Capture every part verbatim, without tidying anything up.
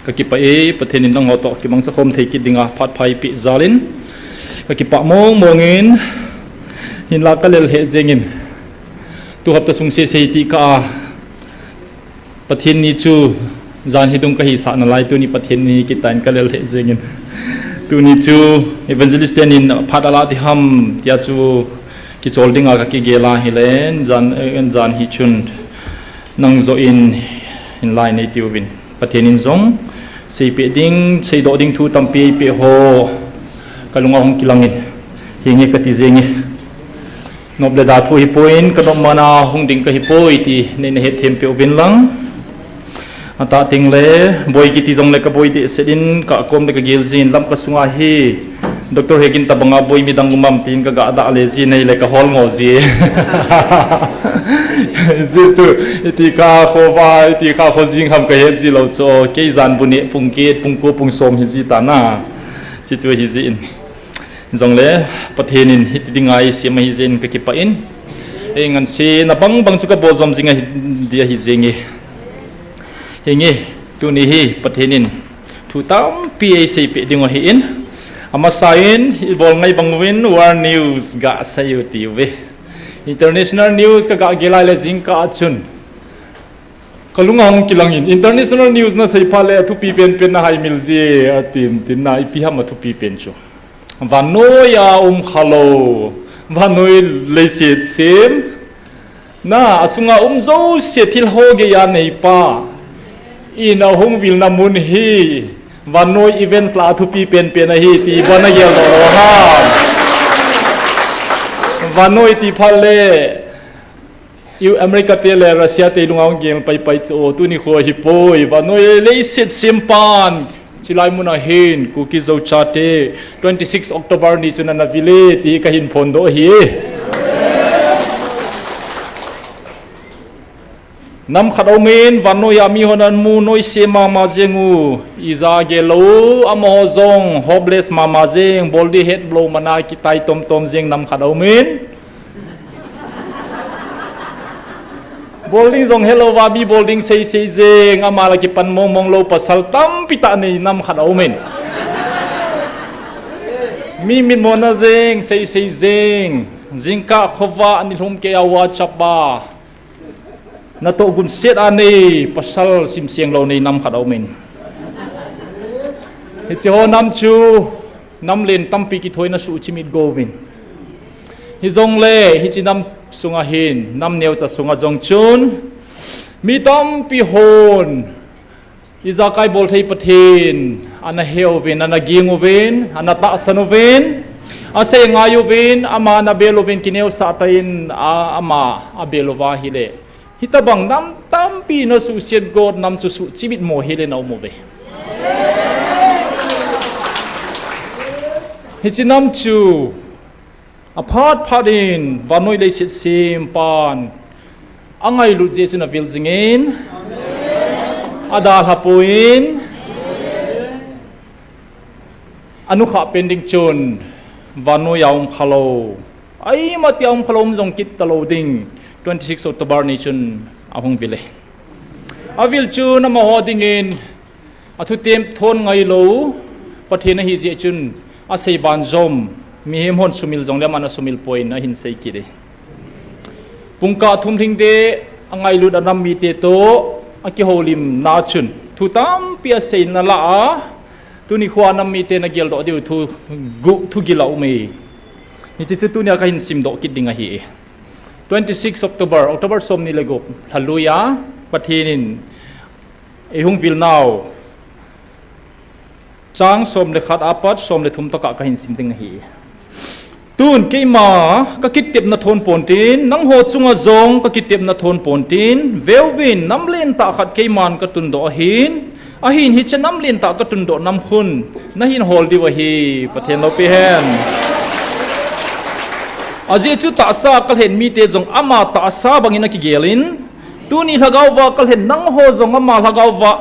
Ka kipah e, Pathen in nangho toh kimangcha khom thei kit dinga phat pha eipeh jal in ka kipah mong mong in, hinla ka lel lheh jeng in. Tu hapta sung sese hi ti kah a, Pathen ni chu jan hi dung ka hisah nalai, tuni Pathen ni kit tan ka lel lheh jeng in. Tuni chu Evangelist ten in phat alah ding ham tia chu kichol dinga ka kigel a hile, jan, jan hi chun nang joh in hinla nei tiuvin. Pathen in jong seipeh ding, seidoh ding thu tampi eipeh ho ka lung a hung kilang in, hinge ka ti jeng e. Nop le da thu hipoi, ka nop man a hung ding ka hipoi ti nei na hethem peh uvin lang. Atah teng le, boi kiti jong le ka boi dehset in, ka kom le ka gel jin, Lamka sunga hi Doctor Hegin tabang a boi midang um am tin ka ga dah le ji, nei le ka hol ngo ji. Ji chu, iti kha khovah, iti kha kho jing ham ka het ji lou chu, kei jan bu neh pung get, pung ko, pung som hi ji ta na. Chi chu hi ji in. Jong le, Pathen in hiti dinga eisem ahi jeh in ka kipah in. Ei ngansi na bang bang chu ka bol jom jing ahi, dia hi jeng e. Hinge, tuni hi Pathen in thu tampi eiseipeh ding ahi in. Amasa in, ibol ngai bang uvin, World News ga sei u ti uve. International News ka ga gel a le jingkah a chun ka lung a hung kilang in, International News na sei phat le athupi pen pen na haimil ji, atin, tin na ipi ham athupi pen chu. Vannoi a um khalou, vannoi leiset sem. Na, asunga um jouse thil ho gei a neipa. Ina hung vilna mun hi, vannoi events la athupi pen pen ahi ti bana geldoh lou ham. Vannoi ti phat le, U America te le Russia te lung a hung gel pai pai chu, tuni kho hipoi, vannoi leiset sem pan. Chilai mun a hin, Kuki Zo chate, twenty six October ni chun ana vil e, ti ka hin phondoh ahi. Nam khat a um in, vannoi a mi hon ana mu noise mama jeng u, ija gel lou, amaho jong hopeless mama jeng, bol ding het lou man a kitai tom tom jeng nam khat a um in. Bol ding jong helou va, mi bol ding sei sei jeng, ama la kipan mong mong lou pasal tampi tah nei nam khat a um in. Mi mitmo na jeng, sei sei jeng, jingkah khovah ni lhum kei a WhatsApp a. Natoh gunset a nei, pasal simseng lou nei nam khat a um in. Hiche ho nam chu, nam len tampi kithoina suh chimit go uvin. Hijongle, hiche nam sunga hin, nam neocha sunga jong chun, mi tampi hon, ijakai bol thei Pathen, ana he uvin, ana ging uvin, ana tahsan uvin, asei ngai uvin, ama ana bel uvin, kineosah tah in, a, ama abel uva ahile. Hitabang nam tampi na suhset got nam chu suh chimit mo hile na um uve. Hiche nam chu, aphat phat in, vannoi leiset sem pan, angailut jeh chun avil jing in, adalha poi in, anukha pen ding chun, vannoi a um khalou. Aima tia um khalou um jong kit talou ding, twenty six October ni chun ahung vil e. Avil chun amaho dingin, athutem thon ngailou, Pathen ahi jeh chun, asei banjom, mihem hon sumil jongle aman asumil poi in ahin sei kit e. Pungkah thum lhing de, angailut a nam mite toh, akihoulimna chun, thu tampi asei nalai a, tuni khoa nam mite na geldoh diu thu, gu, thugil a um e. Hiche chu tunia kahin simdoh kit ding ahi e. Twenty six October, October som ni le gup, lhalui a, Pathen in eihung vil nau, chang som le khat apat som le thum tokah kahin sim ding ahi. Tun keima kakitepna thon pontin, nangho chunga jong kakitepna thon pontin, veuvin nam lentah khat keiman katundoh ahin, ahin hiche nam lentah katundoh nam khun, nahin hol diu ahi, Pathen loupi hen. Ajeh chu tahsa kalhen mite jong ama tahsa bangin akigel in, tuni lhagao va kalhen nangho jong ama lhagao va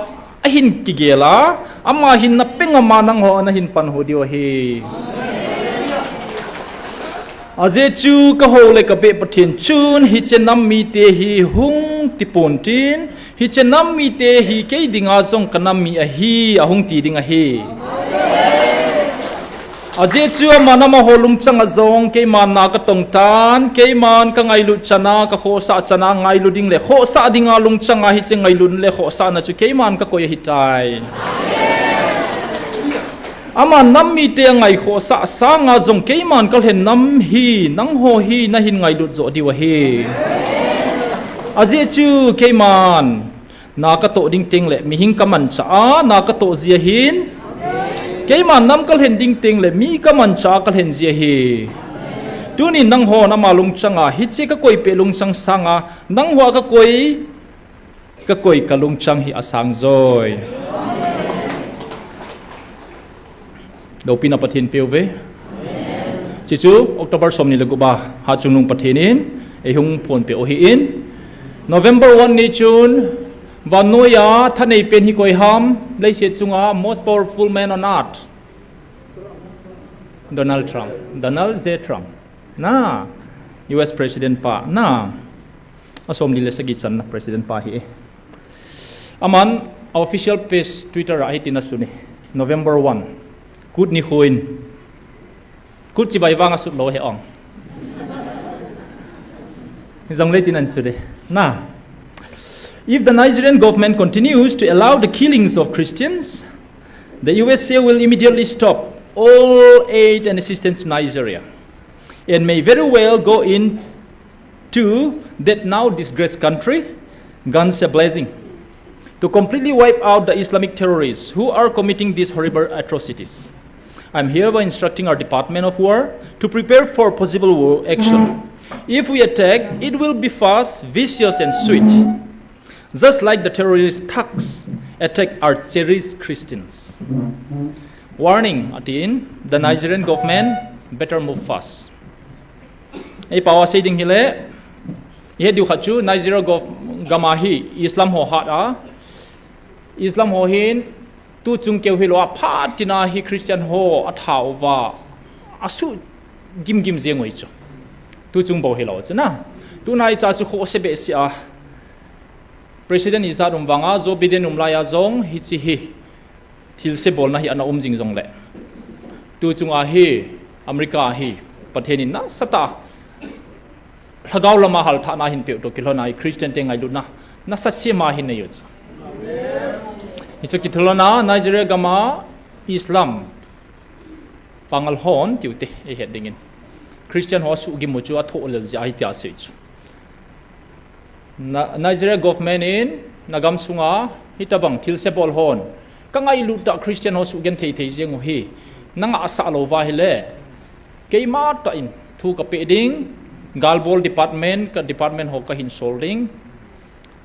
ahin kigel a, ama hinna peng a nangho nahin panhu diu ahi. Ajeh chu kahou le kabeh Pathen chun hiche nam mite hi hung tipon tin, Hiche nam mite hi kei dinga jong ka nam mi ahi, ahung ti ding ahi. Ajeh chu aman amaho lungchang a jong keiman na ka tong tan, keiman ka ngailut chana, ka khohsah chana ngailu ding le khohsah dinga lungchang a hiche ngailut le khohsahna chu keiman ka koi ahitai. Aman nam mite angai khohsah sanga jong keiman ka lhen nam hi, nangho hi na hin ngailut jo diu ahi. Ajeh chu keiman na ka toh ding teng le mihing ka manchah a, na ka toh jia hin. Keiman nam ka lhen ding teng le mi ka manchah a ka lhen jia hi. Tunin nangho nama lungchang a, hiche ka koi peh lungchang sanga, nangho a ka koi, ka koi ka lungchang hi asang joi. Loupina Pathen peuve. Chuchu October som ni le gup a Hatchungnung Pathen in eihung phonpeh u ahin, November one ni chun vannoiya thanei pen hi koi ham, leiset chunga most powerful man on earth. Donald Trump. Donald J Trump. Na. U S President pa. Na. Asom ni le sagi channa President pa hi. Aman official page Twitter a hitin asun e. November one. Kut nikho in. Kut chibai vang asut lou he ong. Jong le tin asun e. Na. If the Nigerian government continues to allow the killings of Christians, the U S A will immediately stop all aid and assistance to Nigeria and may very well go in to that now disgraced country, guns a blazing, to completely wipe out the Islamic terrorists who are committing these horrible atrocities. I'm hereby instructing our Department of War to prepare for possible war action. If we attack, it will be fast, vicious, and swift, just like the terrorist thugs attack our cherished Christians. Warning, atin, the Nigerian government better move fast. Ei pao a sei ding hile, ihe diu khat chu Nigeria gov-, gam a hi Islam ho hat a, Islam ho hin tuchung keu hilou a phat tina hi Christian ho atha uva, asuh gimgim jeng u hi chu. Tuchung bou hilou chu na. Tunaicha chu khohse behseh a. President ijat um vanga, Joe Biden um laiya jong hiche hi thilse bolna hi ana um jing jongle, tuchunga hi America hi Pathen in nasatah a lhagao lama halthahna hin peuh toh kilhona hi Christian te ngailutna nasatah sema hin nei u chu. Hichu kilhona Nigeria gama Islam pangal hon tiu te ei het dingin, Christian ho asuhgim u chu athoh lel jeh ahi tia sei chu. Na, Nigeria government in nagam sunga hitabang thilse bol hon, ka ngailut tah Christian ho suhgenthei thei jeng u hi nangahsah lou va hile, keima tah in thu kapeh ding, galbol department, ka department ho kahin sol ding,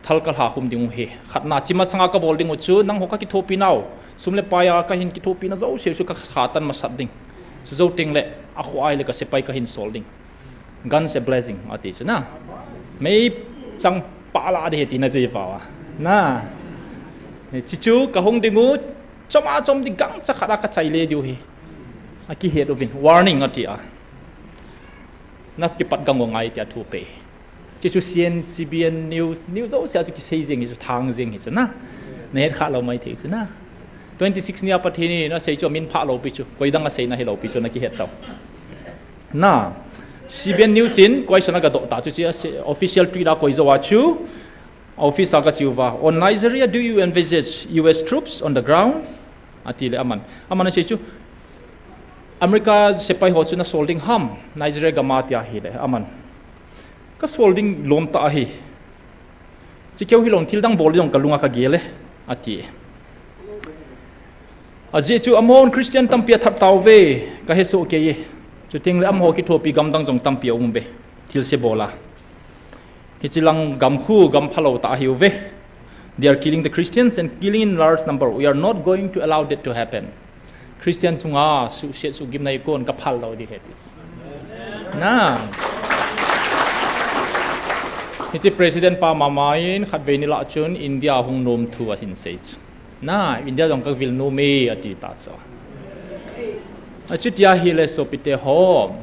thal kalha khum ding u hi. Khatna, chi masanga kabol ding u chu nangho kakithopi nau, sum le pai a kahin kithopina jouse chu kakhatan masat ding. Chujou tengle akhoh a hile kasepai kahin sol ding. Guns a blazing, ati chu na. Meichang pah lah ding ahi tina chu hi pao a. Na. Hichu kahung ding u, chom a chom ding gangcha khat a kachai le diu hi. Akihet uvin, warning ati a. Nakipat gang u ngai tia thu pe. Hichu C N, C B N News, news jouse a chu kisei jeng hi chu, thang jeng hi chu na. Nahet khah lou maithei chu na. Twenty six nia Pathen in asei chu amin phah lou pi chu, koidang aseina hilou pi chu nakihet tau. Na, C B N News in question agadoh ta chu, hiche official tweet a koi jou a chu, office a kache uva, on Nigeria, do you envisage U S troops on the ground? Atile aman, aman asei chu, America sepai ho chu nasol ding ham Nigeria gama tia hile, aman, kasol ding lom tah ahi. Hiche keu hilou in thildang bol ding jong kalunga kagel e, ati. Ajeh chu amahon Christian tampi athat tauve, kahesoh kei e. Chutengle amaho kithopi gamdang jong tampi aum uve, thilse bol a. Hiche lang gam khu gam phalou tah ahiuve. They are killing the Christians and killing in large number. We are not going to allow that to happen. Christian chunga suhset suhgimna hi kon kaphal lou ding ahi ati. Na. Hiche President pa mama in khatvei nilah chun India hung nom thu ahin sei chu. Na, India jong kavil nom e ati ta chu. Achuti ahile sopite ho,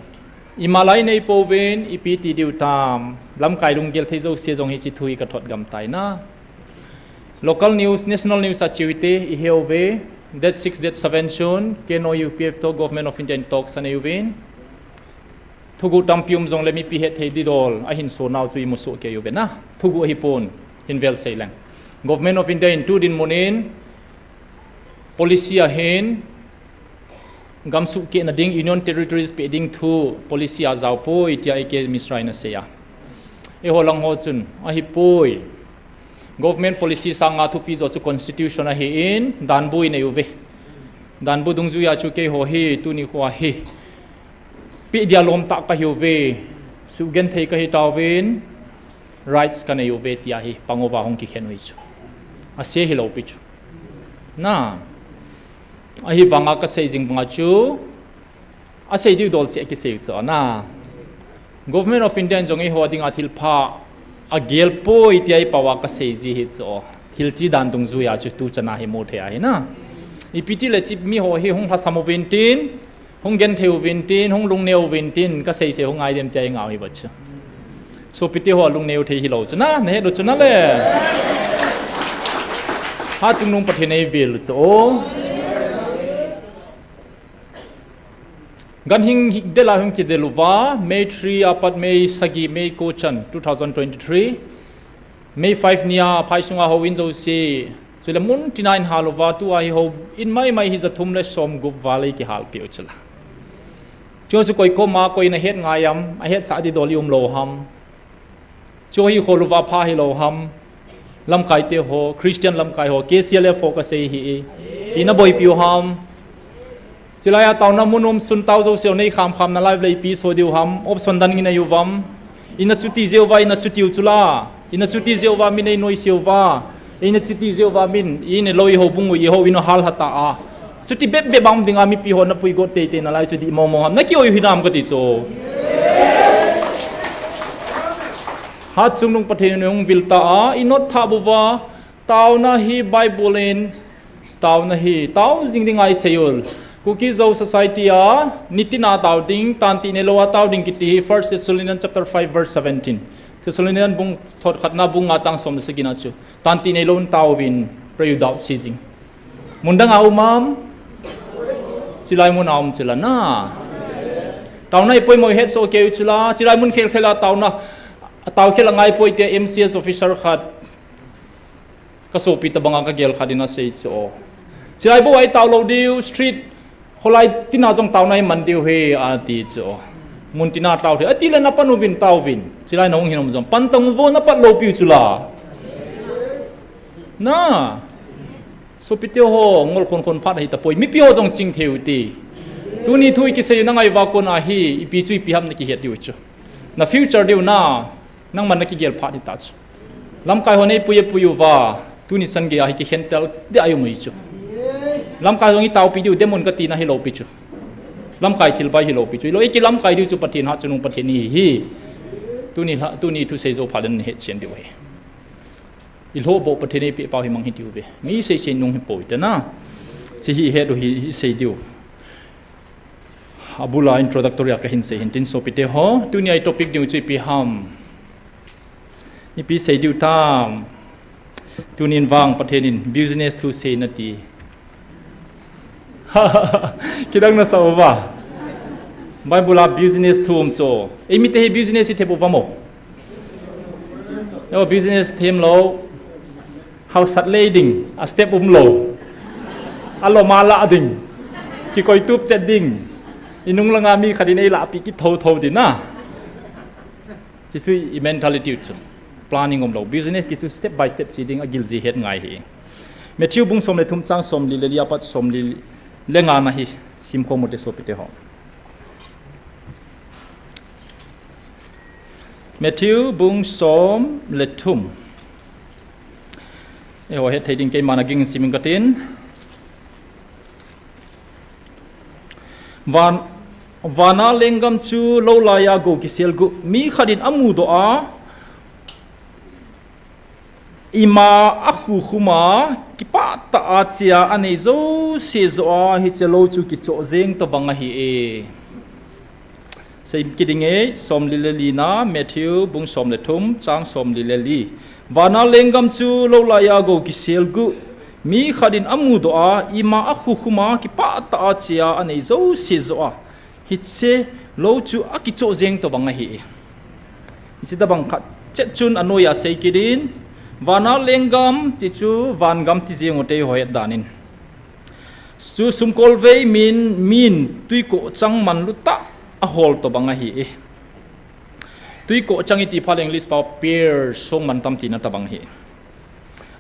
imalai neipouvin ipi ti diu tam, lamkai lunggel thei jouse jong hiche thu hi kathot gam tai na. Local news, national news a chiu ite, ihe uve, date six, date seven chun, K N O U P F toh Government of India in talks anei uvin. Thuguh tampi um jongle mipi hetthei didol ahin sonau chu imu soh kei uve na. Thuguh ahipon, hin vel sei leng. Government of India in tu dinmun in policy ahin, gam suhkehna ding, Union Territories pe ding thu policy a jaopoi tia A K Mishra in asei a. Eiho lang ho chun ahipoi. Government policy sanga thupi jo chu constitution ahin, danbu inei uve. Danbu dungjuia chu keiho hi, tuni khoa hi, pe dia lom tah kahi uve. Suhgenthei kahi tauvin, rights kanei uve tia hi, pang uva hung kikhen u hi chu. Ase hilou pi chu. Na. Ahivanga kasei jing banga chu, asei diu dol cheh kisei chu na. Government of India in jong eiho dinga thilpha agel poi tia ipao a kasei ji hi chu. Thil chi dan dungjuia chu tu chana hi mu thei ahi na. Ipi ti le chi miho hi hung lhasam uvin tin, hung genthei uvin tin, hung lungneo uvin tin, kasei sei hung ngai dem tia ingai uva chu. Sopite ho lungneo thei hilou chu na, nahet u chu na le. Hatchungnung Pathen in eivel u chu. Ganhing hi-, del a hung kidel uva, May three apat May sagi, May ko chan, two thousand twenty-three. May five nia, phai sunga houin jouse. Chule mun tina in hal uva, tua hi houin maimai hi ja thum le som gup val ei kihal peh u chu la. Chu chu koi koma, koi in ahet ngai am, ahetsah didol i um lou ham. Chu hi khol uva pha hilou ham. Lamkai te ho, Christian lamkai ho, K C L F ho kasei hi. Ina boipi u ham. Chulai a taona mun um sun tao jouse u nei kham kham nalai le ipi so diu ham, option dan ngi nei uvam. Ina chuti jeh uva, ina chuti u chu la. Ina chuti jeh uva, mi nei noise uva. Ina chuti jeh uva, min, ina lou i houbung u, i hou, ina hal hata a. Chuti bep bep bang dinga mipi ho na pui got tei tei nalai chu di mo mo ham. Na ki oi u hinam kati chu. Hatchungnung Pathen in hung vil ta a, i not tha buva, taona hi Bible in, taona hi, tao jing ding ngai sei ul. Kuki Zo Society a, nitina tao ding, tanti neilou a tao ding kiti hi, First Thessalonians chapter five verse seventeen. Thessalonians bung thot khatna bung nga chang som le sagi na chu. Tanti neilou in taovin, pray without ceasing. Mun dang a um am? Chilai mun a um chu la na. Taona i poimo i het soh kei u chu la. Chilai mun khel khel a taona. A tao khel a ngai poi tia M C S officer khat. Ka sopi tabang a ka gel khat in asei chu. Chilai bou a i tao lou diu street. Kholai tina jong taona i man diu hi ati chu. Mun tina tao thei. Ati le na pan uvin taovin. Chilai na hung hin um jong. Pan tang uvo na pat lou piu chu la. Na. Sopite ho, ngol khon khon phat ahi tapoi. Mipi ho jong ching thei u ti. Tuni thu i kisei na ngai uva kona hi, ipi chu ipi ham na kihet diu chu. Na future diu na, nangman na kigel phat hita chu. Lamkai ho nei pui e pui uva, tuni chan gei a hi kikhen tel dia i um u hi chu. Lamkai jong i taopi diu, dem un kati na hilou pi chu. Lamkai thil bai hilou pi chu. Hilou, i kilamkai diu chu Pathen Hatchungnung Pathen hi hi. Tuni la, tuni thusei jou phat in het chen diu hi. I lhoh boh Pathen eipeh pau hi mang hi diu ve. Mi sei sei nung hi poi te na. Chi hi het u hi, hi sei diu. Abul a introductory a ka hin sei hin tin sopite ho. Tuni a i topic diu chu ipi ham. Ipi sei diu tam. Tunin vang Pathen in business thu sei na ti. Kidang na sa uva. Bible a business thu um chu. Eimi te hi business i thep uva mo. Yo business them lou. Hausat lei ding, a step um lou. A lom a la ding. Kikoi tup chet ding. I nung langa mi khat in ei lahpi kit tho tho ding na. Chi chu i mentality u chu. Planning um lou. Business ki chu step by step chi ding a gil ji het ngai hi. Matthew bung som le thum chang som li le li apat som li le nga na hi sim khom u te sopite ho. Matthew bung som le thum. Eiho het thei ding keima na ging simin ka tin. Van, vana lenggam chu lou laiya go kisel gu. Mi khat in a mudoh a, ima a khukhum a, kipah tah a chia a nei jouse joh a, hiche lou chu kichoh jeng tobang ahi e. Sei kit ding e, som li le li na, Matthew bung som le thum, chang som li le li. Vana lenggam chu lou laiya gou kisel guh, mi khat in amudoh a, ima a khukhum a, kipah tah a che a anei jouse joh a, hiche lou chu akichoh jeng tobang ahi. Hiche tobang khat chet chun anoiya sei kit in, vana lenggam ti chu vangam ti jeng u te ho het dan in. Chu sumkolvei min, min twikoh chang manlu tah a hol tobang ahi. Twikoh chang iti phat le English pao pier song man tam tina tobang ahi.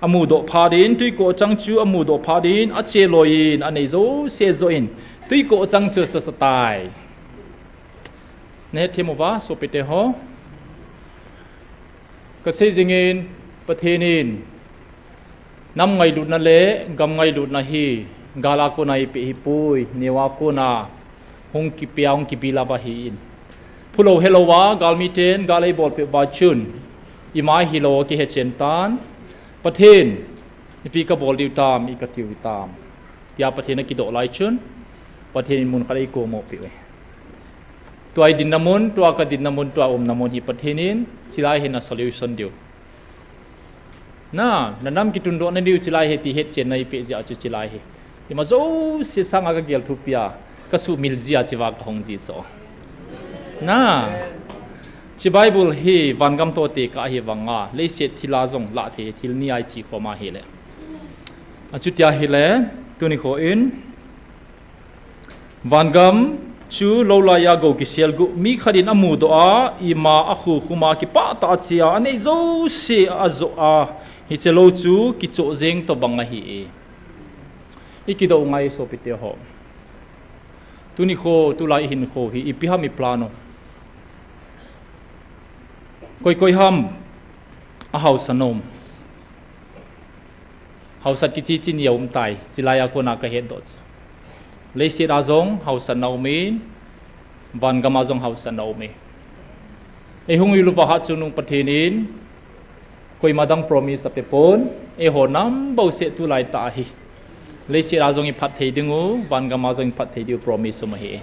Amudoh phat in, twikoh chang chu amudoh phat in, ache loi in, anei jouse joh in, twikoh chang chu asa sa tai. Nahet them uva, sopite ho. Kasei jing in, Pathen in, nam ngailutna le gam ngailutna hi, gal a kona eipeh hipoi, neo a kona hung kipia, hung kibilap ahi in. Phulou helou a, galmi ten, gal eibolpeh uva chun, ima hilou a kihe chen tan, Pathen, ipi kabol diu tam, i katiu tam. Tia Pathen akidoh lai chun, Pathen in mun khat eikomoh peh uve. Tua idinna mun, tua kadinna mun, tua umna mun hi Pathen in, chilai hi na solution diu. Na, na nam kitundohna diu chilai hi ti hetchenna eipeh jeh a chu chilai hi. Ima jouse sanga kagel thupi a, kasumil jia chiva kahung ji chu. Na, chi Bible hi vangam toh tekah ahi vanga, leiset thil a jong lah thei thil ni a ichi khom ahile. Achuti ahile, tuni kho in, vangam chu lou laiya gou kisel guh, mi khat in amudoh a, ima a khukhum a, kipah tah a che a, anei jouse ajoh a, hiche lou chu kichoh jeng tobang ahi. I kidoh ngai sopite ho. Tuni kho, tulai ihinkho hi, ipi ham i plan u. Koi koi ham ahaosa nom. Haosat kichi chin a um tai, chilai a kona kahet doh chu. Leiset a jong haosatna um in, vangam a jong haosatna um in. Eihung ilup a hatchungnung Pathen in, koima dang promise apeh pon, eiho nam bouseh tulai tah hi. Leiset a jong iphatthei ding u, vangam a jong iphatthei diu promise um ahi.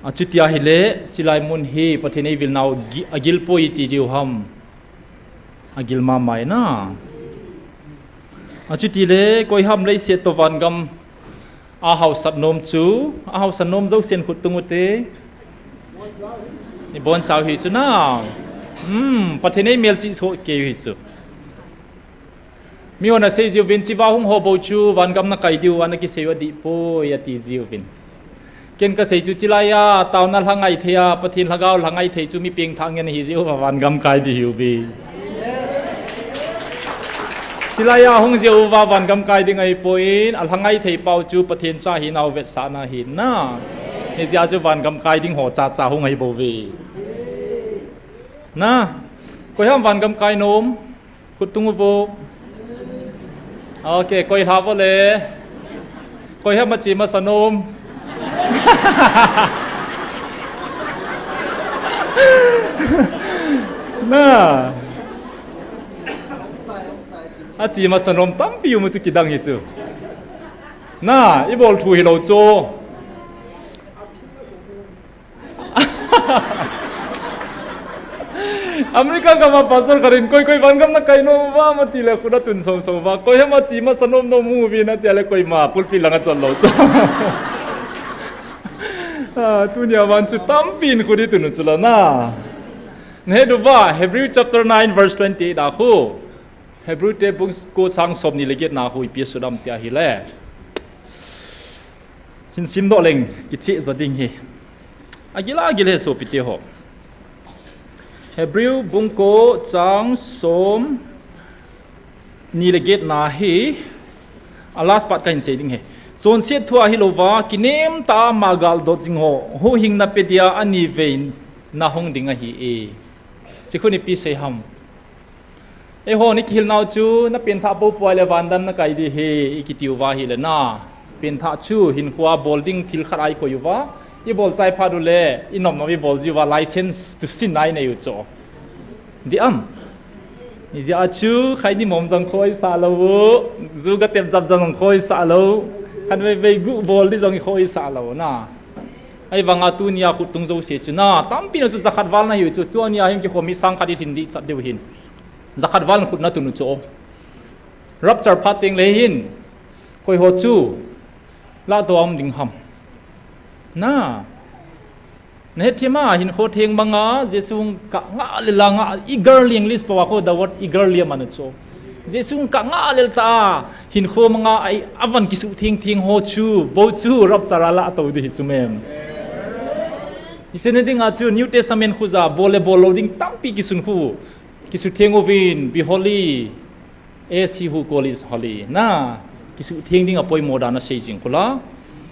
Achuti ahile, chilai mun hi, Pathen eivilnau gi-, agil poi iti diu ham. Agil mama e na. Achuti le, koi ham leiset toh vangam ahaosat nom chu, ahaosat nom jousen khut tung ute. Ibonsau hi chu na. Hmm, Pathen in eimelchih soh kei hi chu. Mihon asei jiuvin, chiva hung ho bou chu, vangam nakai diu, ana kisei u adih poi, ati jiuvin. Ken kasei chu, chilai a, taona lhangai thei a, Pathen lhagao lhangai thei chu, mi pengthah ngen ahi jeh uva, vangam kai ding ahiuve. Chilai a hung jeh uva, vangam kai ding ahipoi, alhangai thei pau chu, Pathen cha hinau vetsahna ahi na. Hijeh a chu, vangam kai ding ho chacha hung ahi bouve. Na, koiham vangam kai nom. Khut tung uvo. Ok, koi lha uvo le. Koiham achi masa nom. Na. Achi masa nom tampi um u chu kidang hi chu. Na, ibol thu hilou chu. America gam a pastor khat in koi koi vangam nakai nom uvam ati le khut atun song song uva. Koiham achi masa nom nom hung uvin ati le koima pulpit langa chon lou chu. Ah, tunia vang chu tampi in khut itun u chu la na. Nahet uva, Hebrew chapter nine verse twenty-eight a khu. Hebrew te bung ko chang som ni le get na khu ipi asudam tia ahile. Hin simdoh leng, kicheh jo ding hi. Agil a agil e sopite ho. Hebrew bung ko chang som ni le get na hi, a last part kahin sei ding hi. Chonset thua hilouva, kinem tah a ama galdot jing ho, huhhingna pe dia anivei na hung ding ahi e. Chi khun ipi sei ham. Eihon ikihil nau chu, na penthah poupou le vangam nakai ding ahi, ikiti uva ahile na. Penthah chu, hinkhoa bol ding thil khat a ikoi uva. Ibol chai phat ule, inom nom ibol jiuva, license to sin a inei u chu. Dih am. Hijeh a chu, khaini mom jong khoisah lou u, ju gatep jap jong khoisah lou, khatvei vei guh bol ding jong khoisah lou na. Ahivanga tunia khut tung jouse chu na, tampi na chu jakhat val nahiu chu, tunia hin kikhom hi sang khat i lhin ding chat diu hin. Jakhat val khut natun u chu. Rapture phat teng le hin, koi ho chu, lah to um ding ham. Na, na hethem a, hinkho theng manga, Jesu hung kah nga le la nga, eagerly English pao a kho, the word eagerly aman u chu. Jesu hung kah nga le ta a, hinkho manga, ai, avan kisuh theng theng ho chu, bou chu, rapture a lah to ding hi chu mem. Hiche na dinga chu New Testament khu ja, bol le bol lou ding tampi kisun khu, kisuh theng uvin, be holy, as he who call is holy. Na, kisuh theng ding apoimo dan asei jing khu la.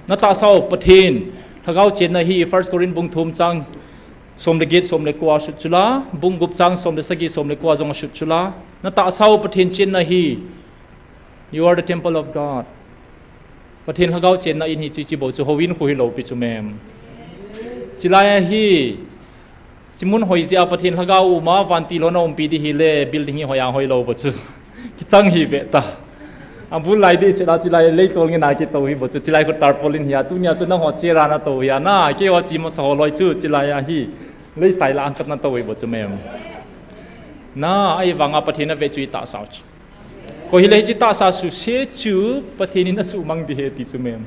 Na tahsa u Pathen, Lhagao chenna hi First Corinth bung thum chang som le get, som le ko a sut chu la, bung gup chang som le sagi, som le ko a jong asut chu la. Na tahsa u Pathen chenna hi, you are the temple of God. Pathen Lhagao chenna in hi chu, hiche bou chu houin khu hilou pi chu mem. Chulai a hi, hiche mun hoi jeh a Pathen Lhagao uma, vantil hon aumpi ding hile, building hi hoi a hoi lou bou chu. Kichang hi ve ta. Abul lai ding sela chulai leitol ngin a kitou hi bou chu. Chulai khu tarpaulin hi a, tunia chu nangho chera natou hi a, na, keiho chi masa ho loi chu, chulai a hi. Leisai la ang khat natou hi bou chu mem. Na, ahivanga Pathen ave chu i tahsa u chu. Koi hile hiche tahsa suse chu Pathen in asuhmang ding ahi ti chu mem.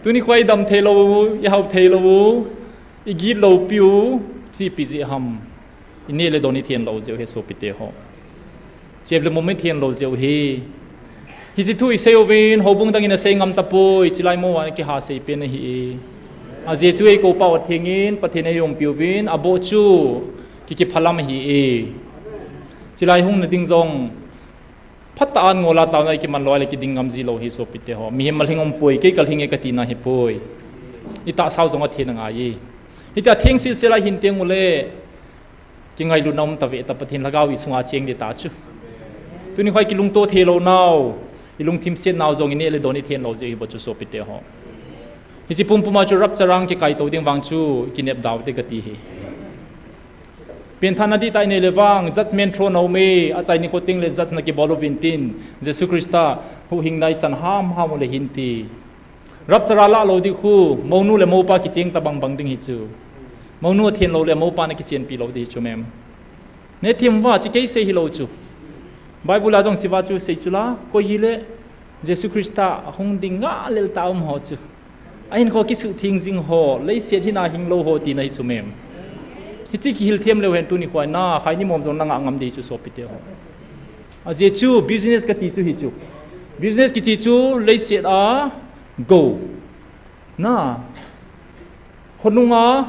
Tuni khu i dam thei lou, i hao thei lou, i git lou piu, chi ipi jeh ham. I neh le don i then lou jeh u hi sopite ho. Chep le mom i then lou jeh u hi. Hiche thu i sei uvin, houbung dang in asei ngam tapoi, chulai mo a kiha sei pen ahi e. Ajeh chu eikou pao atheng in, Pathen in eiumpi uvin, aboh chu, ki kiphalam ahi e. Chulai hung na ding jong, phatah a an ngol a taona i kiman lou a le kiding ngam ji lou hi sopite ho. Mihem malhing um poi, kei kalhing e kati na hi poi. I tahsa u jong athen angai e. Hitia theng sel sel a hin teng ule, kingailut na um ta ve ta Pathen Lhagao i sunga cheng ding ta chu. Tuni khu i kilungto thei lou nau, i lungthim set nau jong i neh le don i then lou jeh u hi bou chu sopite ho. Hiche pumpum a chu rapture a ang kikai to ding vang chu kinep dau te kati hi. Pengthahna dihtah i nei le vang, judgment throne a um e, achai nikho teng le judge na kibol uvin tin, Jesu Christa huhhingna i chan hamham u le hin ti. Rapture a lah lou ding khu, mounu le mopa kicheng tabang bang ding hi chu. Mounu athen lou le mopa na kichenpi lou ding hi chu mem. Neh them uva, hiche kei sei hilou chu. Bible a jong hiche va chu sei chu la, koi hile, Jesu Christa hung ding nga le ta um ho chu. Ahinkho kisuh theng jing ho, leiset hin a hing lou ho tina hi chu mem. Hiche kihil them leu hen tuni khu a na, khaini mom jong na ngah ngam ding chu sopite ho. Ajeh chu business kati chu hi chu. Business kiti chu leiset a gou. Na. Khonung a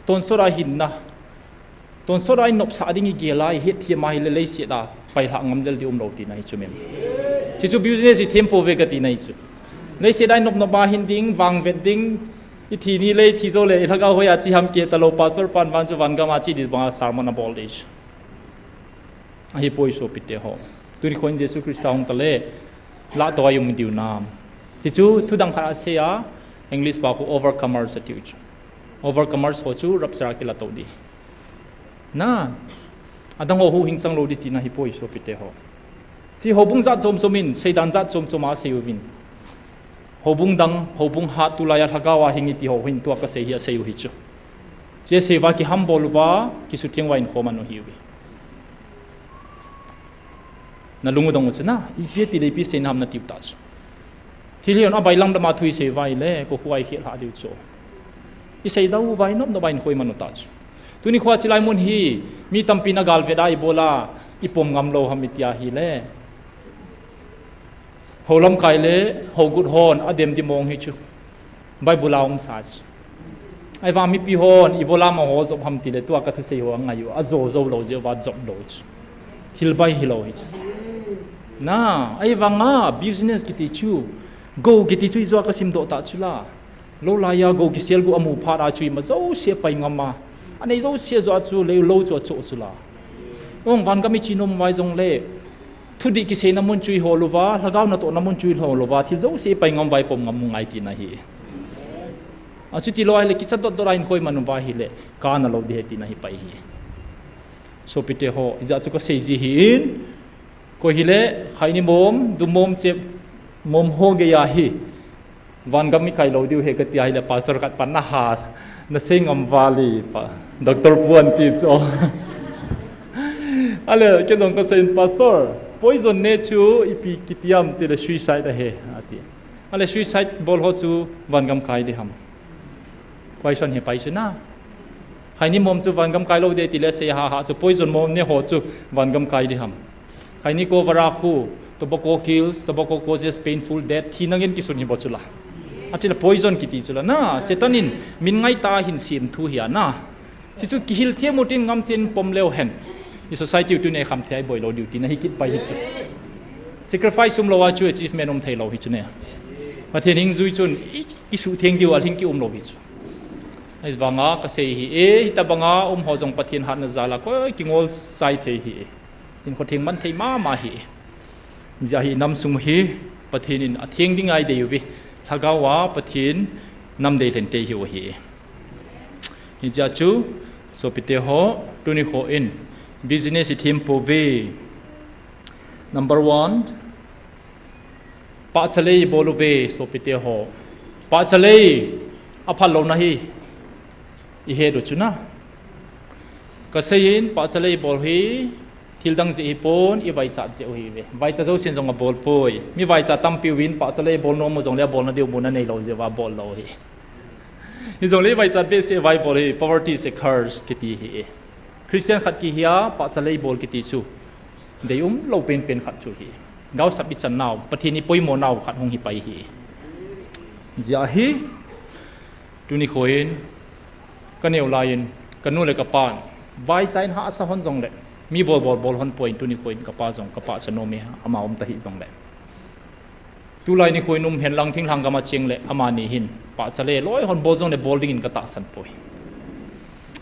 tonsot a hinna. Tonsot a i nopsah ding i gel a, i hetthem a hile leiset a pailhah ngam lel ding um lou tina hi chu mem. Hiche chu business i them pouve kati na hi chu. Leiset a i nop nop a hin ding, vangvet ding, i thi ni le i thi jou le, i lhagao hoi a che ham kei ta lou, pastor pan vang chu van gam a che ding banga sermon abol ding chu. Ahipoi sopite ho. Tuni khon Jesu Christa hung ta le, lah to a i um diu nam. Hiche chu thudang khat a sei a, English pao khu overcomers ati u chu. Overcomers ho chu rapture a kila to ding. Na, adang ho huhhing chang lou ding tina hi poi sopite ho. Hiche houbung jat chom chom in, seidan jat chom chom a asei uvin. Houbung dang, houbung hat tulai a lhagao a hing i ti ho hin tua kasei hi asei u hi chu. Hiche sei uva kihambol uva, kisutheng uva in khoman u hi uve. Na lung u dong u chu na, ipi ti le ipi seina ham na tiu ta chu. Thil hi on a bailam lama thu i sei uva ile, ko khu a i khel ha diu chu. I sei dau uva i nop nop uva in khoman u ta chu. Tuni khu a chilai mun hi, mi tampi na galvet a i bol a, i pom ngam lou ham i ti a hile. Hou lamkai le, hou gut hon, a dem di mong hi chu. Bible a um sa chu. Ahivang mipi hon, i bol a ma ho jop ham ti le, tua ka thusei ho angai u, a jo jou lou jeh uva jop lou chu. Thil bai hilou hi chu. Na, ahivang a, business kiti chu, go kiti chu i jo a ka simdoh ta chu la. Lou lai a go kisel gu amu phat a chu ima jouse pai ngam a. Anei jouse jo a chu lei lou chu achoh chu la. Ong van gam i che nom uva jong le. Thudih kiseina mun chu i hol uva, lhagao natohna mun chu i hol uva, thil jouse i pai ngam uva i pom ngam u ngai tina hi. Achuti lou ahile kicha dot dot a in khoman uva hile, ka na lou ding ahi tina hi pai hi. Sopite ho, ijeh chu ka sei ji hi in, koi hile, khaini mom, du mom che, mom ho gei a hi. Vangam ikai lou diu ahi kati ahile, pastor khat pan naha, nasei ngam vale pa, Doctor Pu anti chu. Ale, kei jong kasei in, Pastor, poison ne chu ipi kiti ham tile suicide ahi, ati. Ale, suicide bol ho chu vangam kai ding ham? Question hi pai chu na. Khaini mom chu vangam kai lou ding tile sei ha ha chu, poison mom ne ho chu vangam kai ding ham? Khaini ko vara khu, tobacco kills, tobacco causes painful death, thina ngen kisun hi bou chu la. Atile poison kiti chu la na, Satan in min ngai tah a hin sem thu hi a na. Hichu kihil them u tin ngam chen pom leu hen, i society u tuni kham thei boi lou diu tina hi kit pai hi chu. Sacrifice um lou a chu achievement um thei lou hi chu ne. Pathen hing jui chun i kisutheng diu a hing ki um lou hi chu. Ahivanga kasei hi e, hitabanga um ho jong Pathen hatna jal a koi kingol chai thei hi e. Hinkho theng man thei mama hi e. Hijeh hin nam sung hi Pathen in atheng ding a idei uve. Lhagao a Pathen nam dei lhen tei hi u ahi. Hijeh chun, sopite ho, tuni kho in business i them pouve. Number one, pahcha lei bol uve, sopite ho. Pahcha lei aphal louna hi i het u chu na. Kasei in, pahcha lei bol hi thil dang jeh hi pon, i vaichat jeh u hi ve. Vaicha jousen jong abol poi. Mi vaicha tampi uvin pahcha lei bol nom u jongle abolna diu mun anei lou jeh uva abol lou hi. Hijongle i vaichat behseh uva ibol hi, poverty is a curse kiti hi e. Christian khat kihi a pahcha lei bol kiti chu dei um lou penpen khat chu hi. Gaosap i chan nau, Pathen i poimo nau khat hung hi pai hi. Hijeh hin, tuni kho in, ka neo lai in, ka nu le ka pan vaicha in hahsa hon jongle, mi bol bol bol hon poi, tuni kho in ka pa jong, ka pahcha nom e, ama um ta hi jongle. Tulai nikho in um hen lang, thinglhang gam a cheng le, amani hin pahcha lei loi hon bol jongle bol ding in ka tahsan poi.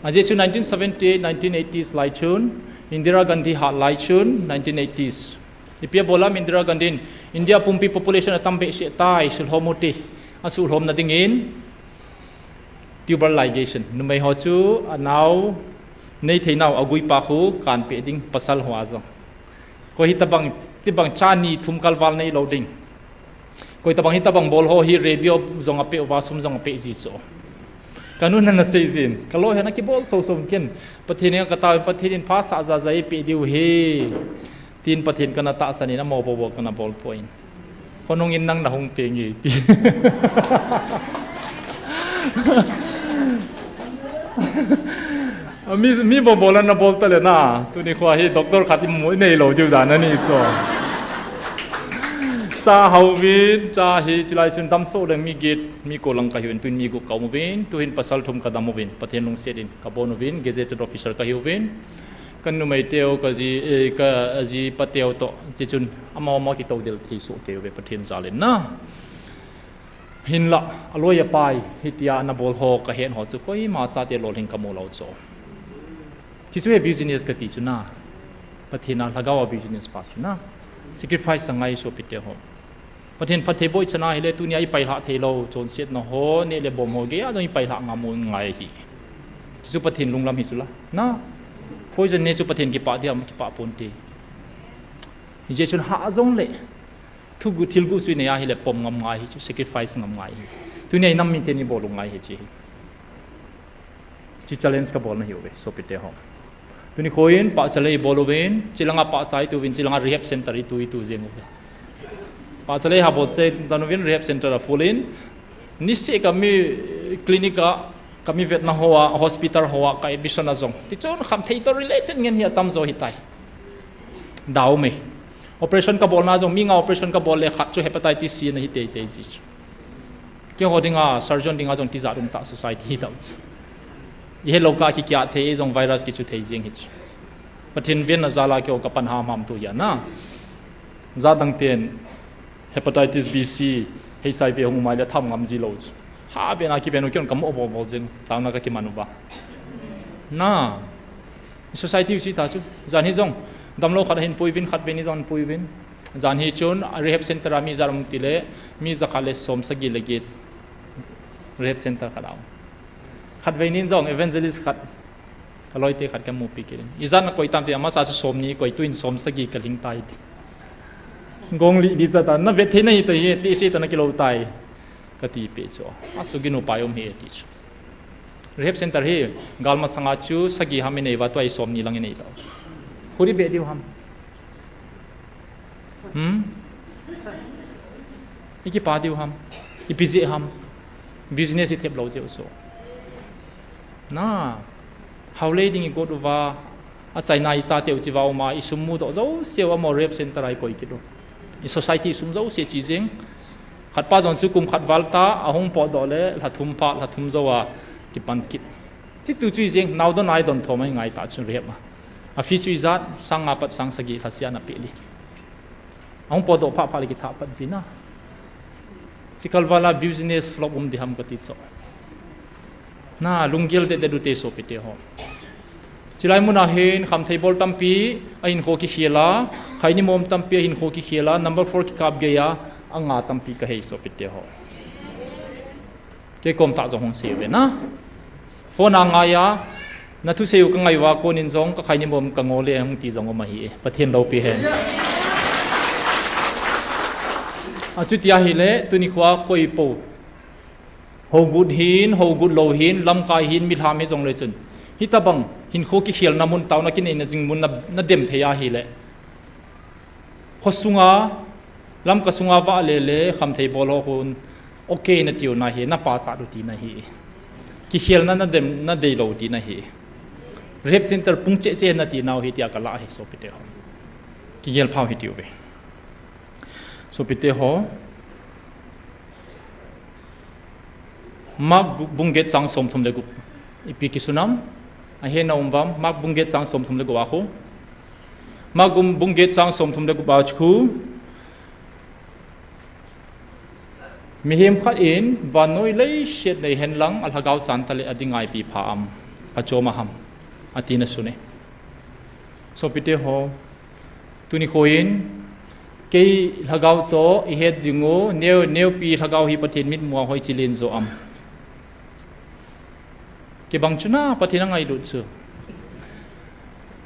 Ajeh chu nineteen seventy-eight, nineteen eighties lai chun, Indira Gandhi hat lai chun, nineteen eighties. Ipi abol ham Indira Gandhi in, India pumpi population atam behseh tai, sulhom u hite, asuhlhomna ding in, tubal ligation. Numei ho chu anao nei thei nau, agui pa khu kan peh ding, pasal ho a jong. Koi hitabang, tibang cha ni thum kalval nei lou ding. Koi tabang hitabang bol ho hi radio jong apeh uva, sum jong apeh ji chu. Ka nu in ana sei jin. Ka loi hin ana kibol soso ken. Pathen in ka tao, Pathen in pha sah ja ja eipeh diu ahi. Tin Pathen kana tahsan in, amo bou bou kana bol poi. Khonung in nang na hung peng e ti. Mi, mi bol bol ana bol ta le na. Tuni kho hi doctor khat i mu i nei lou diu dan ahi chu. Cha hao uvin, cha hi chilai chun damsot leng mi get, mi ko lang ka hiuvin, tuin mi gup ka um uvin, tuhin pasal thum ka dam uvin, Pathen lungset in ka bon uvin, gazetted officer ka hiuvin. Ka numei teu, ka ji, eh, ka ji pa teu toh, tichun ama ama kitou del thei soh kei uve Pathen jal in na. Hinlah, aloi apai, hitia ana bol ho, ka het ho chu, koima chate lolhing ka mu lou chu. Hichu hi business kati chu na. Pathen a lhagao a business pa chu na. Sacrifice angai sopite ho. Pathen phattheiboh i chan a hile, tunia i pailhah theilou, chonsetna ho, neh le bom ho, gei a jong i pailhah ngam u ngai hi. Hichu Pathen lunglam hi chu la. Na. Poison ne chu Pathen kipah dia, kipah ponte. Hijeh chun hah jongle. Thugu thilgu chu i nei a hile pom ngam ngai hi chu, sacrifice ngam ngai hi. Tunia i nam miten i bol u ngai hi chu hi. Chu challenge ka bolna hi uve, sopite ho. Tuni kho in, pahcha lei i bol uvin, chilanga pahcha i tu uvin, chilanga rehab center i tu, i tu jeng uve. Pahcha lei ha bol se, tan uvin rehab center a full in, niseh ka mi clinic a, ka mi vetna ho a, hospital ho a, ka admission a jong. Tichun khamthei toh related ngen hi atam jo hitai. Dau me. Operation ka bolna jong, mi nga operation ka bol le khat chu hepatitis C na hi teitei ji chu. Keiho dinga, surgeon dinga jong tijat um tah society hi tah chu. I helou kah kikiah thei, ei jong virus kichu thei jeng hi chu. Pathen venna jal a keiho ka pan hamham tu hi a na. Jat dang ten hepatitis B, C, H I V hung um a le tham ngam ji lou chu. Ha ven a kiven u keiho ka mo bol bol jeng, taona ka kiman uva. Na. Society u chu ta chu. Jan hi jong damlou khat ahin pui uvin, khatvei ni jong pui uvin. Jan hi chun, a rehab center a mi ijat um tile, mi jakhat le som sagi le get rehab center khat a um. Khatvei ni jong evangelist khat, ka loite khat ka mupi kit in. Ijat na koi tam ti, amasa chu som ni koi, tuin som sagi ka lhing tai ti. Gong li di cha ta, na vet thei na hi ta hi, ti sei ta na kilou tai. Kati pe chu. Asuginu pai um hi ati chu. Rehab center hi, gal masanga chu sagi ham inei uva, tua hi somni lang inei tau. Huri be diu ham. Hmm? Ikipa diu ham. Ipi jeh ham. Business ithep lou jeh u chu. Na. Haulei ding igot uva. Achaina ichateu chiva uma, isum mudoh jouseu amaho rehab center a ikoi kit u. I society sum jouse chi jeng. Khatpa jong chu kum khat val ta, ahung potdoh le, lha thum pha, lha thum jou a, kipan kit. Chitu chu ijeng, naodon a idon thom a ingai ta chu rehab a. A fee chu ijat, sang nga pat sang sagi lhasia ana pe li. Ahung potdoh phah phah le kithah pat jin a. Chikal val a business flop um di ham kati chu. Na, lunggel deh deh ute sopite ho. Chilai mun a hin khamthei bol tampi, ahinkho kikhel a, khaini mom tampi, ahinkho kikhel a, number four kikap gei a, anga tampi kahei sopite ho. Kei kom tah jong hung sei uve na. Phone a ngai a, nathusei u kangai uva konin jong kakhaini mom kango le hung ti jong um ahi e. Pathen loupi hen. Achuti ahile, tuni khoa koi po. Hougut hin, hougut lou hin, lamkai hin, milham hijongle chun. Hitobang, hinkho kikhelna mun, taona kineina jing mun na, nadem thei ahile. Khosunga, Lamka sunga vahle le, khamthei bol ho khun, okay natiu nahi, napachat u tina ahi. Kikhelna nadem, nadei lou tina ahi. Rehab center pung cheh cheh natinau hi tia kalah ahi, sopite ho. Kigel phau hitiuve. Sopite ho. Mark gu-, bung get chang somthum le gup. Ipi kisunam? Ahe na um uvam, Mark bung get chang somthum le gup a khu. Mark gum-, bung get chang somthum le gup a khu. Mihem khat in, vannoi leiset nei henlang, alhagao chan tale adinga ipi pha am, phachom a ham, atina sune. Sopite ho, tuni khoin, kei lhagao toh, ihet jing u, neo, neopi lhagao hi Pathen mitmua hoiche len jo am. Kibang chu na, Pathen angailut chu.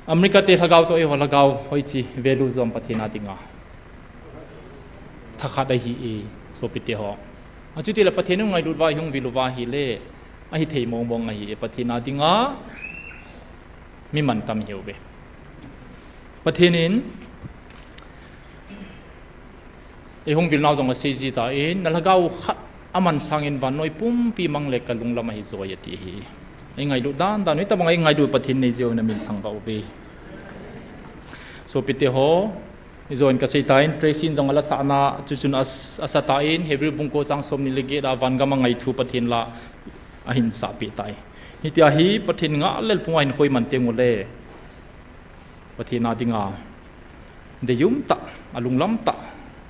America te lhagao toh eiho lhagao hoiche value jo am Pathen a dinga. Thakhat ahi e, sopite ho. Achuti le Pathen angailut uva, ihung vil uva ahile, ahithei mong mong ahi e, Pathen a dinga, mi mantam hiuve. Pathen in, eihung vilnau jong asei ji tan, nalhagao khat aman sangin vannoi pumpi mang le kalunglam ahi joi ati ahi. Eingailut dan dan, hitobang eingailut Pathen nei jeh u namin thangvah uve. Sopite ho, ijon kasei tan, Tracy in jong alasahna, chuchun as-, asa tan, Hebrew bung ko chang somni le get a vangam angai thu Pathen la ahin sapeh tai. Hitia hi Pathen ngah lel phung a hinkho iman teng ule. Pathen a dinga deiyum tah, alunglam tah,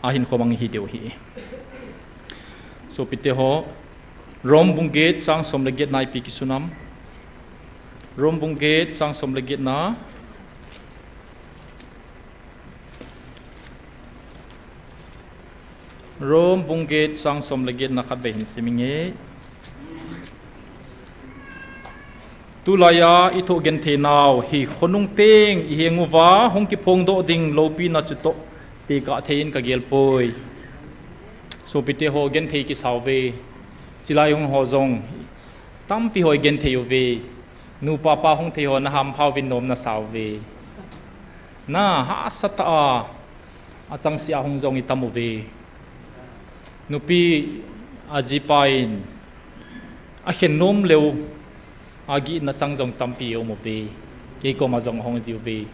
ahinkho mang hi diu ahi. Sopite ho, Rom bung get chang som le get na ipi kisunam. Rom bung get chang som le get na. Rom bung get chang som le get na khatvei hin sim inge. Tulaiya ithoh genthei nau hi khonung teng iheng uva hung kiphong doh ding loupina chutoh tekah thei in kagel poi. Sopite ho, genthei kisa uve. Chilai hung ho jong tampi ho igenthei uve. Nupa pa hung thei ho nahampha uvin nom nasa uve. Na hahsa tah a, achangseh a hung jong itam uve. Nupi ajipa in akhen nom leu, agihna chang jong tampi um uve. Kei koma jong ahung ji uve.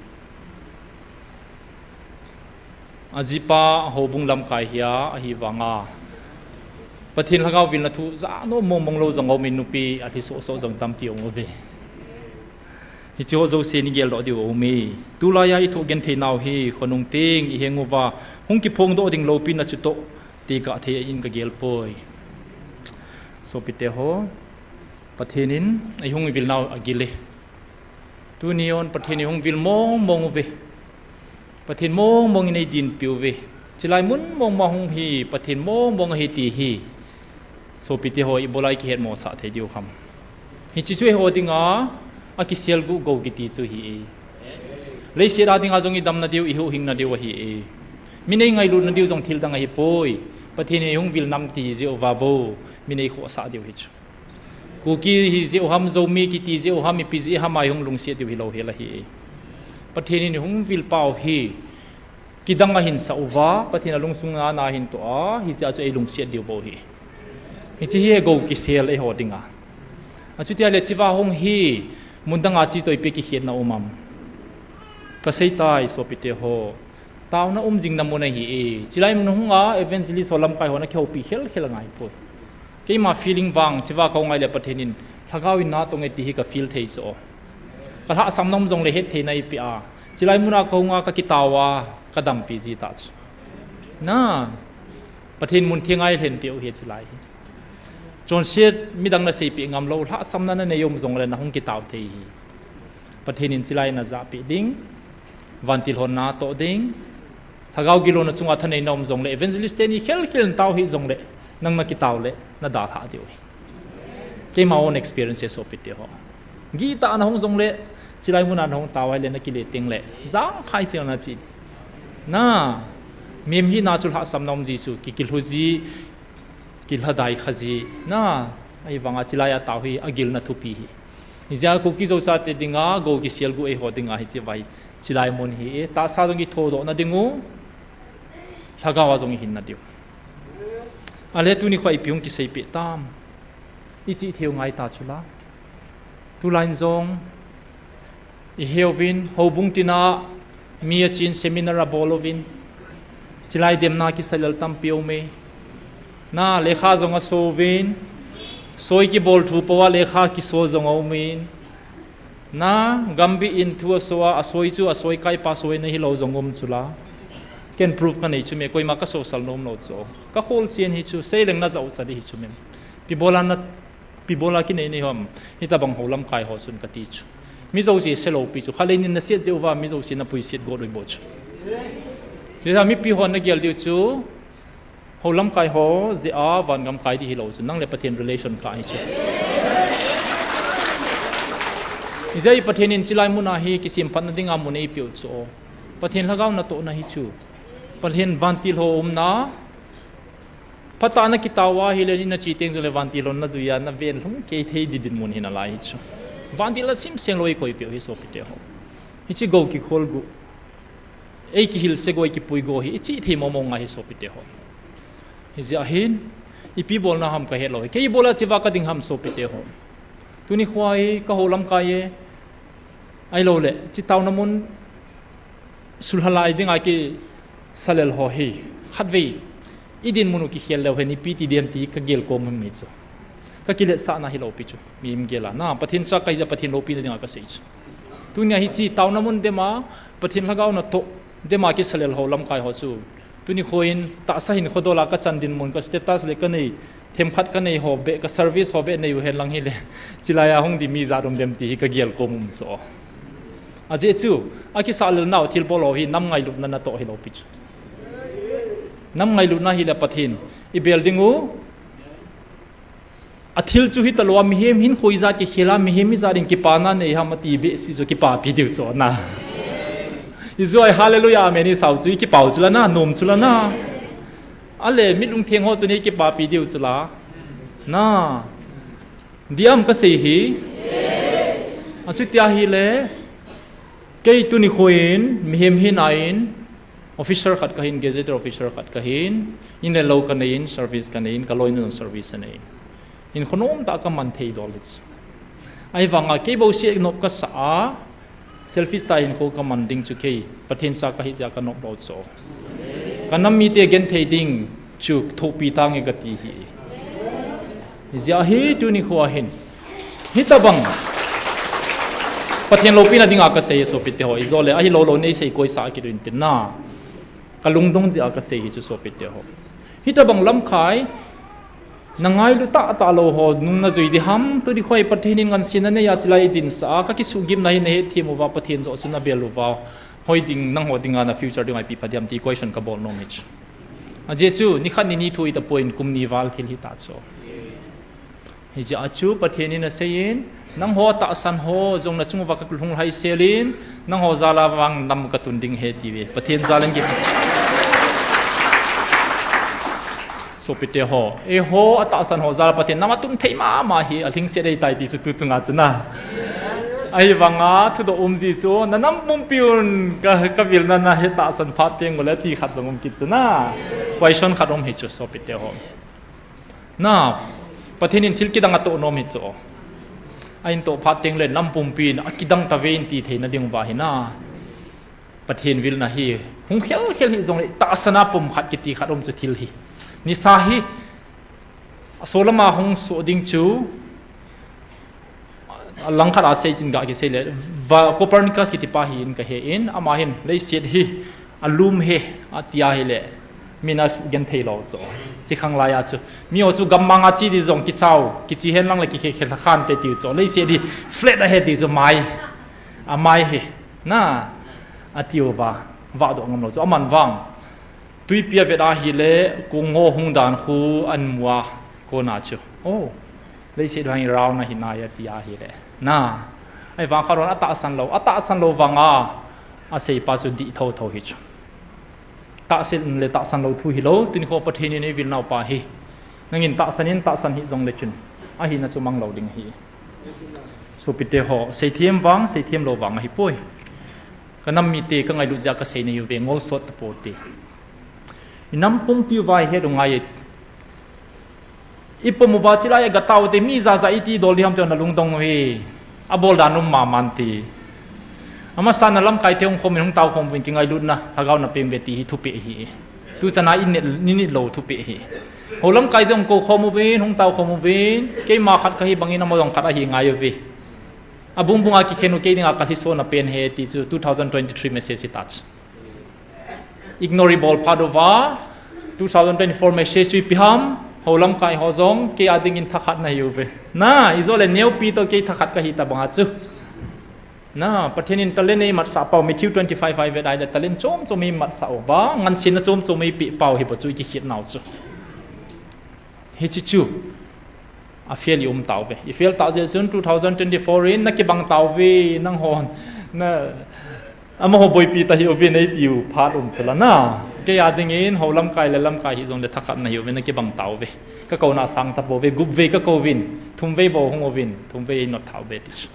Ajipa houbung lamkai hia, ahivanga Pathen lhagao vilna thu ja nom mong mong lou jong aumin, nupi alhi soh soh jong tampi um uve. Hiche ho jouse ni geldoh diu aume. Tulaiya ithoh genthei nau hi khonung teng iheng uva hung kiphong doh ding loupina chutoh tekah thei in kagel poi. Sopite ho, Pathen in eihung vil nau agil e. Tuni on Pathen ihung vil mong mong uve. Pathen mong mong in eidinpi uve. Chilai mun mong mong hung hi Pathen mong mong ahi ti hi sopite ho ibola ikihet mosah thei diu ham? Hiche chu eiho dinga akiselguh gou kiti chu ahi e. Leiset a dinga jong idamna diu, ihuhhingna diu ahi e. Min eingailut nadiu jong thil dang ahipoi. Pathen in hung vil nam ti jeh uva bou, mi nei khohsah diu hi chu. Kuki hi jeh u ham, Zomi kiti jeh u ham, ipi jeh ham a hung lungset diu hilou hel ahi. Pathen in hung vil pau hi, kidang ahin sah uva, Pathen a lungsung a na ahin toh a, hijeh a chu ei lungset diu bou hi. Hiche hi gou kisel eiho dinga. Achuti ahile chiva hung hi, mun dang a chi toh ipi kikhetna um am. Ka sei tai sopite ho. Taona um jing na mun ahi e. Chilai mun hung a evangelist ho lamkai ho na kihoupi khel khel angai poi. Keima feeling vang, chiva ka hung a ahile Pathen in, Lhagao in na tong e ti hi ka feel thei chu. Ka lhahsam na um jongle het thei na ipi a. Chilai mun a ka hung a ka kitao a, ka dampi ji ta chu. Na, Pathen mun theng a eilhen peh u hi chilai hi. Chonset midang na seipeh ngam lou, lhahsamna na nei um jongle na hung kitao thei hi. Pathen in chilai na japeh ding, vantil hon na toh ding, Lhagao gilou na chunga thaneina um jongle, evangelist teni khel khel na tao hi jongle, nang na kitao le, na dalhah diu hi. Keima own experience sopite ho. Gitah a na hung jongle, chilai mun a na hung tao ahile na kile tengle, jang khai thei na chi. Na, mihem hina chu lhahsamna um ji chu, kikilhu ji, kilhadai kha ji. Na, ahivanga chilai a tao hi, agilna thupi hi. Hijeh a Kuki Zo chate dinga, gou kisel gu eiho dinga hiche vai. Chilai mun hi, tahsa jong kithodoh na diu. Lhagao a jong ihin na diu. Ahile tuni kho ipi hung kiseipeh tam. Ichih thei u ngai ta chu la. Tulai in jong, iheuvin, houbung tina, mi achen seminar abol uvin. Chilai demna kisa lel tampi aume. Na, lekha jong aso uvin. Soi kibol thu pou a lekha kiso jong aumin. Na, gambih in thu aso a, asoi chu, asoi kaipa soina hilou jong um chu la. Ken proof ka nei chu me, koima ka sosal nom lou chu. Ka khol chen hi chu, seileng na jao cha di hi chu me. Ipi bola na, ipi bola kinei nei ham, hitabang ho lamkai ho chun ka ti chu. Mi jouse se lou pi chu, khat le ni in na siat jeh uva, mi jouse na puisiat got u bou chu. Chuleh mipi hon na gel diu chu, ho lamkai ho jeh a van gam kai di hilou chu, nang le Pathen relation kha hi chu. Hijeh a Pathen in chilai mun a hi kisemphatna dinga mun eipeh u chu. Pathen Lhagao natohna hi chu. Pathen vantil ho umna, phatah a na kitao a ahile ni na che teng jongle vantil hon na jui a, na ven lhung kei thei di dinmun hi nalai hi chu. Vantil a simseng lou eikoi peh u hi sopite ho. Hiche gou kikhol gu, eikihilse gu, eikipui gu hi, ichih thei momo ngai hi sopite ho. Hijeh a hin, ipi bolna ham ka het lou hi. Kei ibola chiva ka ding ham sopite ho. Tuni kho hi, ka ho lamkai e, ahilouleh, chi taona mun, sulhalai dinga kisa lel ho hi, khatvei, i dinmun u kikhel leu hen ipi ti dem ti ka gel kom um hi chu. Ka kiletsahna hilou pi chu, mihem gel a. Na, Pathen cha ka hi jeh a Pathen loupina dinga ka sei chu. Tunia hiche taona mun dem a, Pathen Lhagao natoh dem a kisa lel ho lamkai ho chu. Tuni kho in tahsa hinkho dol a ka chan dinmun, ka status le ka nei, themkhat ka nei ho beh, ka service ho beh nei u hen lang hile. Chilai a hung di mi jat um dem ti hi ka gel kom um chu. Ajeh chu, akisa lel nau thilbol ho hi nam ngailutna natoh hilou pi chu. Nam ngailutna hile Pathen, i bel ding u, athil chu hitalou a, mihem hinkho ijat kikhel a, mihem ijat in kipana nei ham ati behseh chu kipapi diu chu na. Ijui hallelujah, amen isau chu, ikipau chu la na, nom chu la na. Ahile, mi lungtheng ho chu nei kipapi diu chu la. Na. Diam ka sei hi. Achuti ahile, kei tuni kho in, mihem hina in, officer khat ka hin, gazetted officer khat ka hin, in le lou ka nei in, service ka nei in, ka loinu jong service anei in. Hinkho nom tah ka man thei dol hi chu. Ahivanga kei bouseh nop ka sa a, selfish tah hinkho ka man ding chu kei, Pathen cha ka hi jeh a ka nop lou chu. Ka nam mite genthei ding chu thohpi tange ka ti hi. Hijeh a hi tuni kho a hin, hitabang Pathen loupina dinga ka sei sopite ho, ijole ahilou lou nei sei koisa kit u intin na. Ka lungdong jeh a ka sei hi chu sopite ho. Hitabang lamkai, na ngailu tahtah lou ho nung na jui di ham, tuni kho hi Pathen in ngansena nei a chilai i dinsah a, ka kisuhgimna hi na hetthem uva, Pathen joh chu na bel uva, hoi ding, nangho dinga na future dinga ipi pha diam ti question ka bol nom hi chu. Ajeh chu, nikhat ni ni thu i tapoi in kum ni val thil hi ta chu. Hijeh a chu Pathen in asei in, nangho tahsan ho jong na chung uva ka lhung lhai sel in, nangho jal a vang nam ka tun ding ahi ti ve. Pathen jal in ki Sopite ho, eiho atahsan ho jal a Pathen nam atum thei mama hi alhingset ahitai ti chu tu chunga chu na. Ahivanga thudoh um ji chu, na nam pumpi un ka, ka vilna na he tahsan phat teng ule ti khat jong um kit chu na. Question khat um hi chu sopite ho. Na, Pathen in thil kidang atoh nom hi chu. Ahin toh phat teng le nam pumpi in akidang tave in ti theina ding uva hi na. Pathen vilna hi hung khel khel hi jongle tahsan a pom khat kiti khat um chu thil hi. Nisa hi, asolam a hung soh ding chu, alangkhat a sei chin ga kisei le, va, Copernicus kiti pa hi in ka he in, ama hin, leiset hi alum e, ati ahile, min a sugenthei lou chu. Chi khang lai a chu. Mi ho chu gammang a chi di jong kichau, kichi hen lang le kikhe khe khan te tiu chu. Leiset hi flat ahi ti chu mai. Amai hi. Na, ati uva, vahdoh ngam lou chu. Aman vang. Tuipi a vet ahile, kong ho hung dan khu ahin mu a, kona chu. Oh, leiset vang round ahi nai ati ahile. Na, ahivang khat hon atahsan lou, atahsan lou vanga, asei pa chu dih thotho hi chu. Tahsan le tahsan lou thu hilou, tuni kho Pathen in eivilnau pa hi. Nangin tahsan in tahsan hih jongle chun. Ahina chu mang lou ding ahi. Sopite ho, seithem vang, seithem lou vang ahipoi. Ka nam mite ka ngailut jeh a ka sei nahiuve, ngol sot tapou te. I nam pumpi uva i het u ngai e. I pom uva chilai a ga tao te mi jaja iti dol diham te na lungdong uve. Abol dan um mama in ti. Amasan a lamkai te hung khom in hung tao khom uvin kingailutna, lhagao na peng uve ti hi thupeh ahi. Tu chan a i nit, i nit lou thupeh ahi. Ho lamkai te hung kou khom uvin, hung tao khom uvin, keima khat kahi bangin amaho jong khat ahi ngai uve. Abung bung a kikhen u kei dinga ka lhisona pen ahi ti chu two thousand twenty-three message hi ta chu. Ignore bol phat uva, two thousand twenty-four message chu ipi ham, ho lamkai ho jong, kei a dingin thakhat nahiuve. Na, i jo le neupi toh kei thakhat kahi tabang a chu. Na, Pathen in talent eimatsah pau, Matthew twenty-five a i vet ahile talent chom chom eimatsah uva, ngansena chom chom eipeh pau hi bou chu i kikhet nau chu. Hiche chu. A fail i um tauve. I fail tah jeh chun two thousand twenty-four in na kibang tauve, nanghon. Na, amaho boipi ta hih uve nei tiu phat um chu la na. Kei a dingin ho lamkai le lamkai hih jongle thakhat nahiuve, na kibang tauve. Ka kouna sang tapouve, gup vei ka kouvin, thum vei bou hung uvin, thum vei ei not thauve ti chu.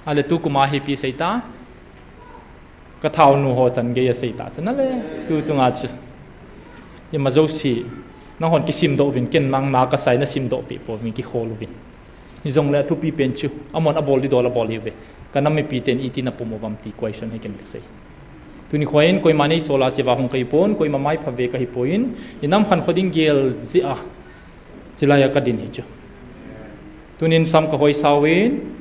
Ale tu kum a hi ipi sei ta. Ka thaonu ho chan gei a sei ta chu na le, tu chunga chu. Ima jouse, nanghon kisimdoh uvin, ken nang na ka sai na simdoh peh pouvin kikhol uvin. Hijongle athupi pen chu, amahon abol di dol abol hiuve. Ka nam mipi ten iti na pom uvam ti question hi ken ka sei. Tuni kho in, koima nei sol a cheva hung ka hi pon, koima mai pha ve ka hi pon, i nam khankho ding gel jeh a, chilai a ka din hi chu. Tunin sam ka hoi sao in,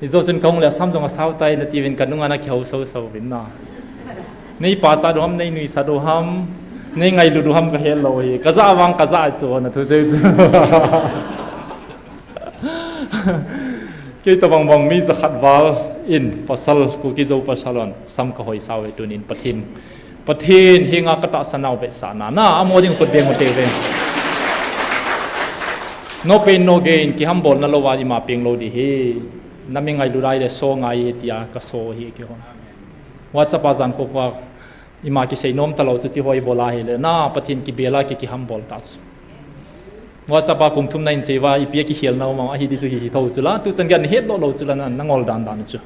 Ijo chun ka hung le sam jong asao tai nati uvin ka nunga na kihou so so uvin na. Nei pachat u ham, nei nuisat u ham, nei ngailut u ham ka het lou hi. Ka ja vang ka ja chu na thu sei chu. Kei tabang bang mi jakhat val in pasal Kuki Zo pasal hon sam ka hoi sao e tunin Pathen Pathen henga ka tahsan nau vetsahna, na, amaho ding khut beng u te ve. No pain, no gain, kihambol na lou a ima peng lou di hi. Na mi ngailut ahile so ngai e tia ka so hi kihon. WhatsApp a jan kho kho a ima kisei nom ta lou chu chi hoi bol ahile, na, Pathen kibel a ki kihambol ta chu. WhatsApp a kum thum na in sei uva, ipi a kikhel na um am, ahi di chu hi, hi tho chu la, tu chan gei a na het lou lou chu la, na, na ngol dan dan chu.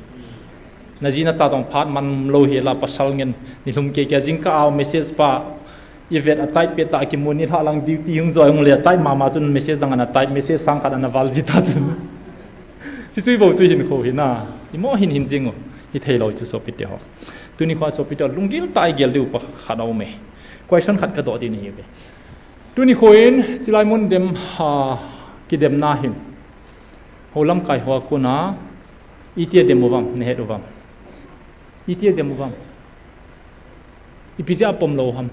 Na ji na cha tong phat man lou hi la, pasal ngen, ni lhum kei kei a jingkah a message pa, i vet a type pet ta kimu ni lha lang duty hung joi hung le, type mama chun message dang ana type, message sang khat ana val ji ta chun. Chi chu i bou chu hin kho hi na, i mo hin hin jing u, hi thei lou chu sopite ho. Tuni kho sopite ho, lunggil tah a i gel diu pa khat a um e. Question khat ka doh di ni hi ve. Tuni kho in, chilai mun dem, ha, kidemna hin. Ho lamkai ho a kona, itia dem uvam, na het uvam. Itia dem uvam. Ipi jeh a pom lou ham.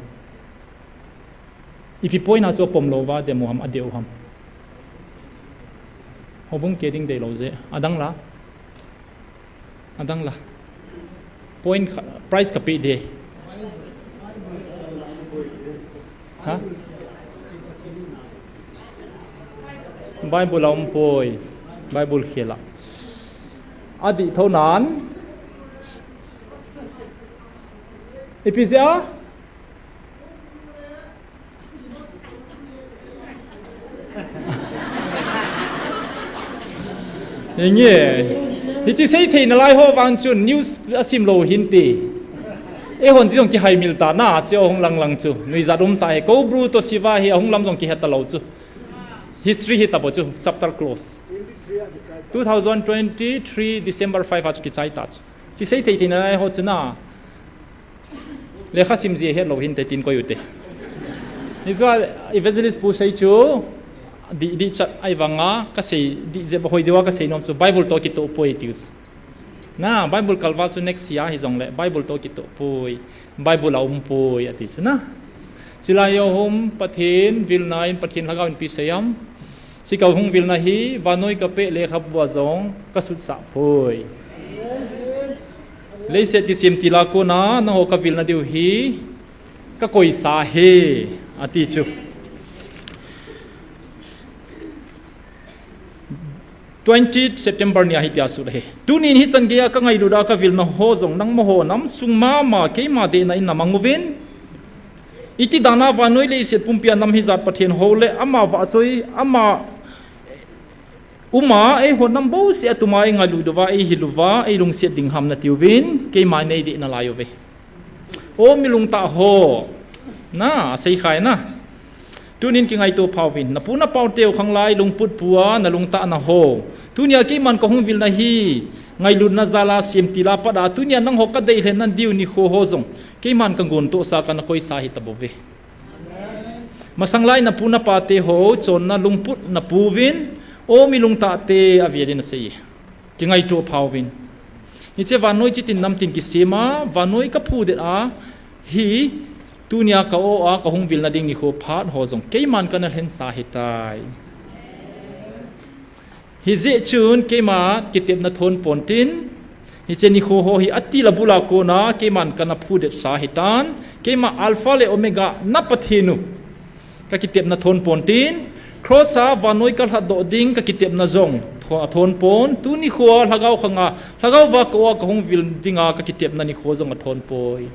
Ipi point a chu apom lou uva dem u ham, adeh u ham. Houbung ke ding dei lou jeh. Adang la. Adang la. Point kha, prize ka pe de. Ha? Bible a um poi. Bible khel a. Adih tho nan. Ipi jeh a? Hinge. Hiche sei thei nalai ho vang chun news asim lou hinte. Eihon chi jong kihaimil ta na, che ahung lang lang chu. Nuijat um ta he. Kobru to Siva hi ahung lam jong kihe talou chu. History hi tabo chu, chapter close. Two thousand twenty-three December five a chu kichai ta chu. Hiche sei thei thei nalai ho chu na. Lekha sim jia hetlou hinte tin koi ute. Hichu a evangelist pu sei chu, di, di chat ai vanga, kasei, di je, hoi jeh a kasei nom chu, Bible to kitoh poi tiu chu. Na, Bible kalval chu next year hijongle, Bible to kitoh poi, Bible a um poi, ati chu na. Chulai a hung Pathen vilna in Pathen lhagao in ipi sei am. Chikah hung vilna hi, vannoi kapeh lekhabu a jong kasutsah poi. Leiset kisem til a kona, nangho kavilna diu hi, kakoisa e, ati chu. Twenty September ni a hitia asut ahi. Tunin hichan geiya kangailut a kavilna ho jong nangma ho nam sung mama keima dehna in namang uvin. Iti dana vannoi leiset pumpi a nam hijat Pathen hou le ama vahchoi, ama uma, eiho nam bouseh a tuma eingailut uva, eihil uva, eilungset ding ham natiuvin, keima neideh nalai uve. O mi lungtah ho, na, asei khai na. Tunin kingaito phauvin, napu napau teu khanglai lungput pua nalungtah na ho. Tunia keiman kahung vilna hi, ngailutna jala sem til a pat a, tunia nangho kadeilhen na diu nikho ho jong, keiman kagon tohsa kana koisa hitabouve. Masanglai napu napate ho, chonna lungput napuvin, o mi lungtah te avelin asei. Kingaito phauvin. Hiche vannoi chitin namtin kisema, vannoi kaphudet a, hi tunia ka-o a kahung vilna ding nikho phat ho jong keiman kana lhensa hitai. Hijeh chun keima kitepna thon pontin, hiche nikho ho hi atil abul a kona keiman kana phudetsa hitan, keima Alpha le Omega na Pathen u. Kakitepna thon pontin, cross a vannoi kalhatdoh ding kakitepna jong tho-, athon pon, tuni khoa lhagao khanga, lhagao va ka-o a kahung vil dinga kakitepna nikho jong athon poi.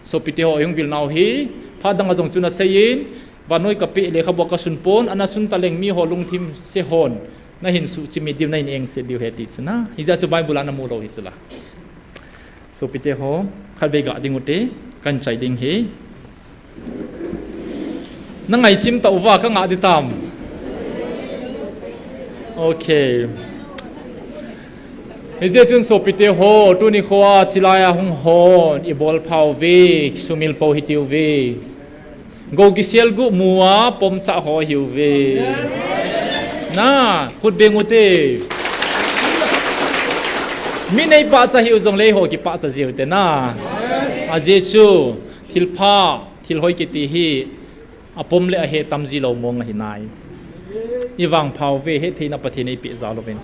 Sopite ho, eihung vilnau hi, phat dang a jong chu naseiyin, vannoi kapeh lekhabua kasun pon, ana sun taleng miho lungthim se hon, nahin suhchim diu, nahin engse diu ahi ti chu na. Hijeh chun Bible a namu lou hi chu la. Sopite ho, khatvei ga ding ute, kahin chai ding ahi. Nangaichim tauva, kangah ding tam. Ok. Hijeh chun sopite ho, tuni khoa chilai a hung hon, ibol phauve, sumil pou hitiuve. Gou kisel gu mua, pomcha ho hiuve. Na, khut beng ute. Mi neipahcha hiu jongle eiho kipahcha jiu te na. Ajeh chu, thilpha, thilhoi kiti hi, apom le ahe tamji lou mong ahi nai. Ivang phauve, hettheina Pathen in eipeh jal uvin.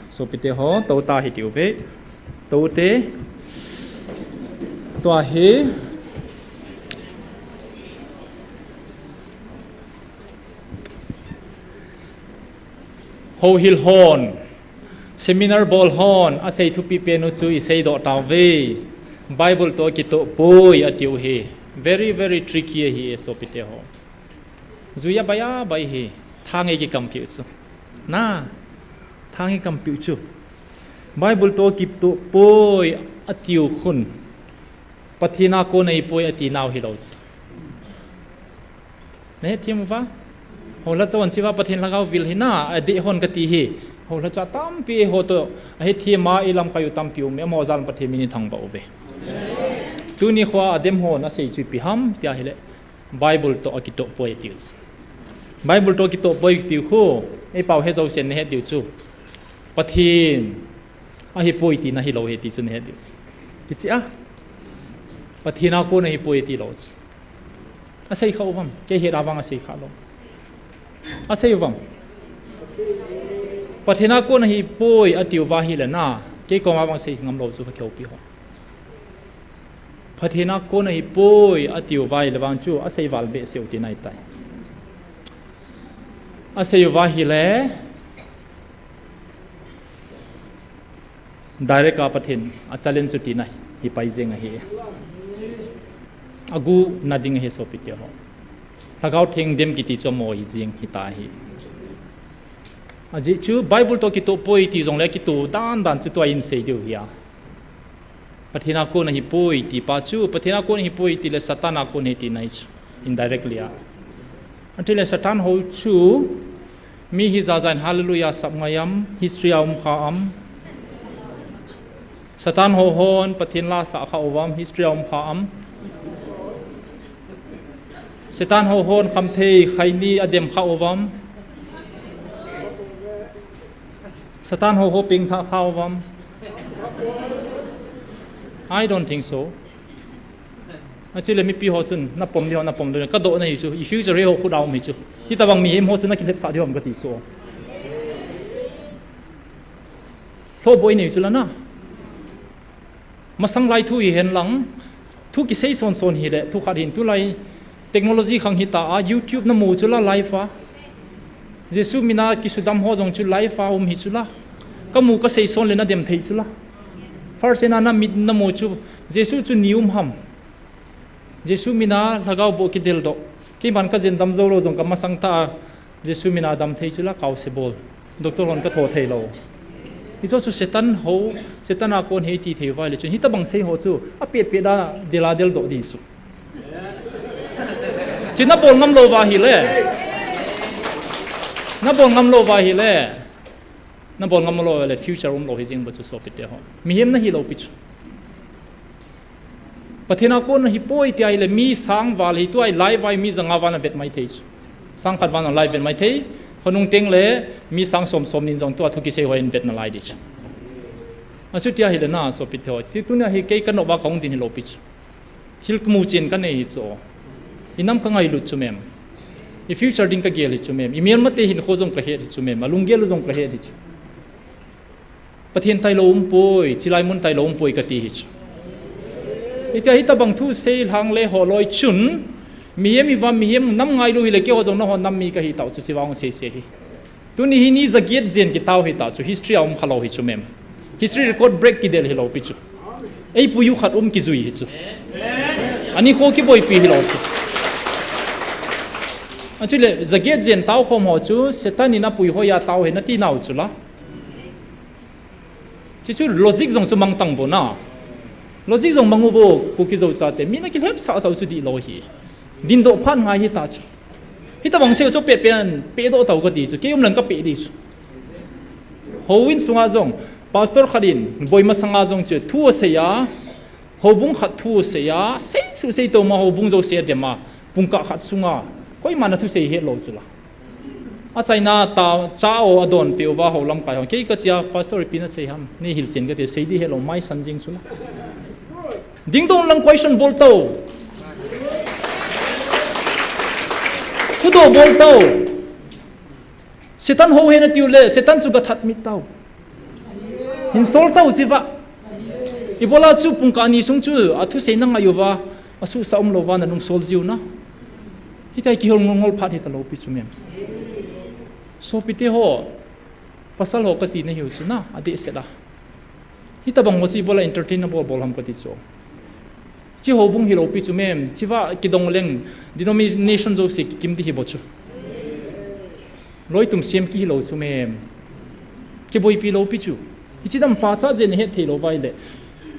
Sopite ho, tou ta hitiuve. Tou te. Tua hi. Houhil hon, seminar bol hon, asei thupi pen u chu iseidoh tauve. Bible toh kitoh poi atiu hi. Very, very tricky ahi e sopite ho. Jui abai abai hi. Thangei kikampiu chu. Na, thangei kampiu chu. Bible toh kitoh poi atiu khun. Pathen a kon ahipoi atinau hilou chu. Nahethem uva? Houlhacha hon chiva Pathen lhagao vil hina, adeh hon kati hi. Houlhacha tampi ho toh, ahethem a ilamkai u tampi um e, amaho jal Pathen min ithangvah uve. Tuni khoa adem hon asei chu ipi ham, tia hile. Bible toh akitoh poi tiu. Bible toh kitoh poi tiu khu, eipao he jousen nahet diu chu. Pathen ahipoi tina hilou ahi ti chu nahet diu chu. Kicheh a. Pathen a kon ahipoi tilou chu. Asei kha uvam, kei het a vang asei kha lou. Asei uvam. Pathen a kon ahipoi atiuva hile na, kei koma vang sei ngam lou chu kakihoupi ho. Pathen a kon ahipoi atiuva hile vang chu asei val behseh u tina ahitai. Asei uva hile, direct a Pathen a challenge u tina hi pai jeng ahi. Agu nading ahi sopite ho. Lhagao Theng dem kiti chu amaho hi jeng hita hi. Ajeh chu Bible toh kitoh poi ti jongle kitoh dan dan chu tua in sei diu hi a. Pathen a kon ahi poi ti pa chu, Pathen a kon ahi poi ti le Satan a kon ahi tina hi chu, indirectly a. Achu le Satan ho chu, mi hi jaja in hallelujah sap ngai am, history a um kha am. Satan ho hon Pathen la sah kha uvam, history a um kha am. Satan ho hon khamthei khaini adem kha uvam. Satan ho ho pengthah kha uvam. I don't think so. Achu le mipi ho chun, na pom diu, na pom diu, ka dohna hi chu, i future hi ho khut a um hi chu. Hitabang mihem ho chu na kilhepsah diu ham ka ti chu. Lhoh boi nei chu la na. Masang lai thu hi hen lang, thu kisei son son hi le, thu khat hin tulai technology khang hi ta a, YouTube na mu chu la live a. Jesu mina kisudam ho jong chu live a um hi chu la. Ka mu ka sei son le na dem thei chu la. First ena na mit na mu chu, Jesu chu ni um ham. Jesu mina lhagao boh kidel doh. Keiman ka jen dam jou lou jong ka masang ta a, Jesu mina dam thei chu la kau se bol. Doctor hon ka tho thei lou. Hicho chu Satan ho, Satan a kon ahi ti thei uva le chun. Hitabang sei ho chu, a pet pet a del a del doh di chu. Chu na bol ngam lou va hi le. Na bol ngam lou va hi le. Na bol ngam lou va le future um lou hi jing ba chu sopite ho. Mihem na hi lou pi chu. Pathen a kon ahi poi ti ahi le mi sang val hi tu ahi lai vai mi janga val na vet mai thei chu. Sang khat val na lai vet mai thei. Khonung teng le mi sang som som nin jong tua thu kisei ho in vet na lai di chu. Achu ti ahi le na sopite ho. Ti tunia hi kei ka nop a ka hung din hi lou pi chu. Thil ka mu chen ka nei hi chu. I nam ka ngailut chu mem. I future ding ka gel hi chu mem. I melmate hinkho jong ka het hi chu mem. A lunggel u jong ka het hi chu. Pathen tailou um poi, chilai mun tailou um poi ka ti hi chu. Hitia hitabang thu sei lhang le ho loi chun, mihem hi va mihem nam ngailu hi le keiho jong na ho nam mi ka hi tau chu chi vang sei sei hi. Tuni hi ni jagiet jen kitau hi ta chu history a um kha lou hi chu mem. History record break kidel hi lou pi chu. Ei puiyu khat um kijui hi chu. Ani kho kiboipi hi lou chu. Achu le jagiet jen tau khom ho chu Satan in a pui ho ya tau hi na ti nau chu la. Chu chu logic jong chu mang tang vo na. Logic jong mang u vo, Kuki Zo chate. Mi na kilhepsah sah u chu di lou hi. Din doh phat ngai hi ta chu. Hitabang sei chu pet pet an, pet doh tau ka ti chu. Kei um lang ka pet di chu. Houin sunga jong, pastor khat in, boi masanga jong chu, thu a sei a, houbung khat thu a sei a, sei chu sei to ma houbung jo sei a dem a, pungkah khat sunga, koima na thu sei het lou chu la. A China ta cha o a don pe uva ho lamkai ho. Kei ka chia pastor ipi na sei ham. Ni hilchen ka ti sei di hello mai san jing chu la. Ding dong lang question bol to. Thudoh bol to. Satan ho he na tiu le, Satan chu ka that mit tau. Hin sol tau chi va. Ibola chu pungkah ni sung chu, a thu sei na ngai uva, a susa um lou va na nung sol jiu na. Hitai kihol ngol ngol phat hi ta lou pi chu mem. Sopite ho, pasal ho ka ti na hiu chu na, a deh se la. Hitabang ho chu ibola entertain na bol bol ham ka ti chu. Chi houbung hi lou pi chu mem, chi va kidong leng, denomination jo se kim di hi bo chu. Loi tum siam ki hi lou chu mem. Kiboipi lou pi chu. Hichi dam pa cha jen het thei lou vai le.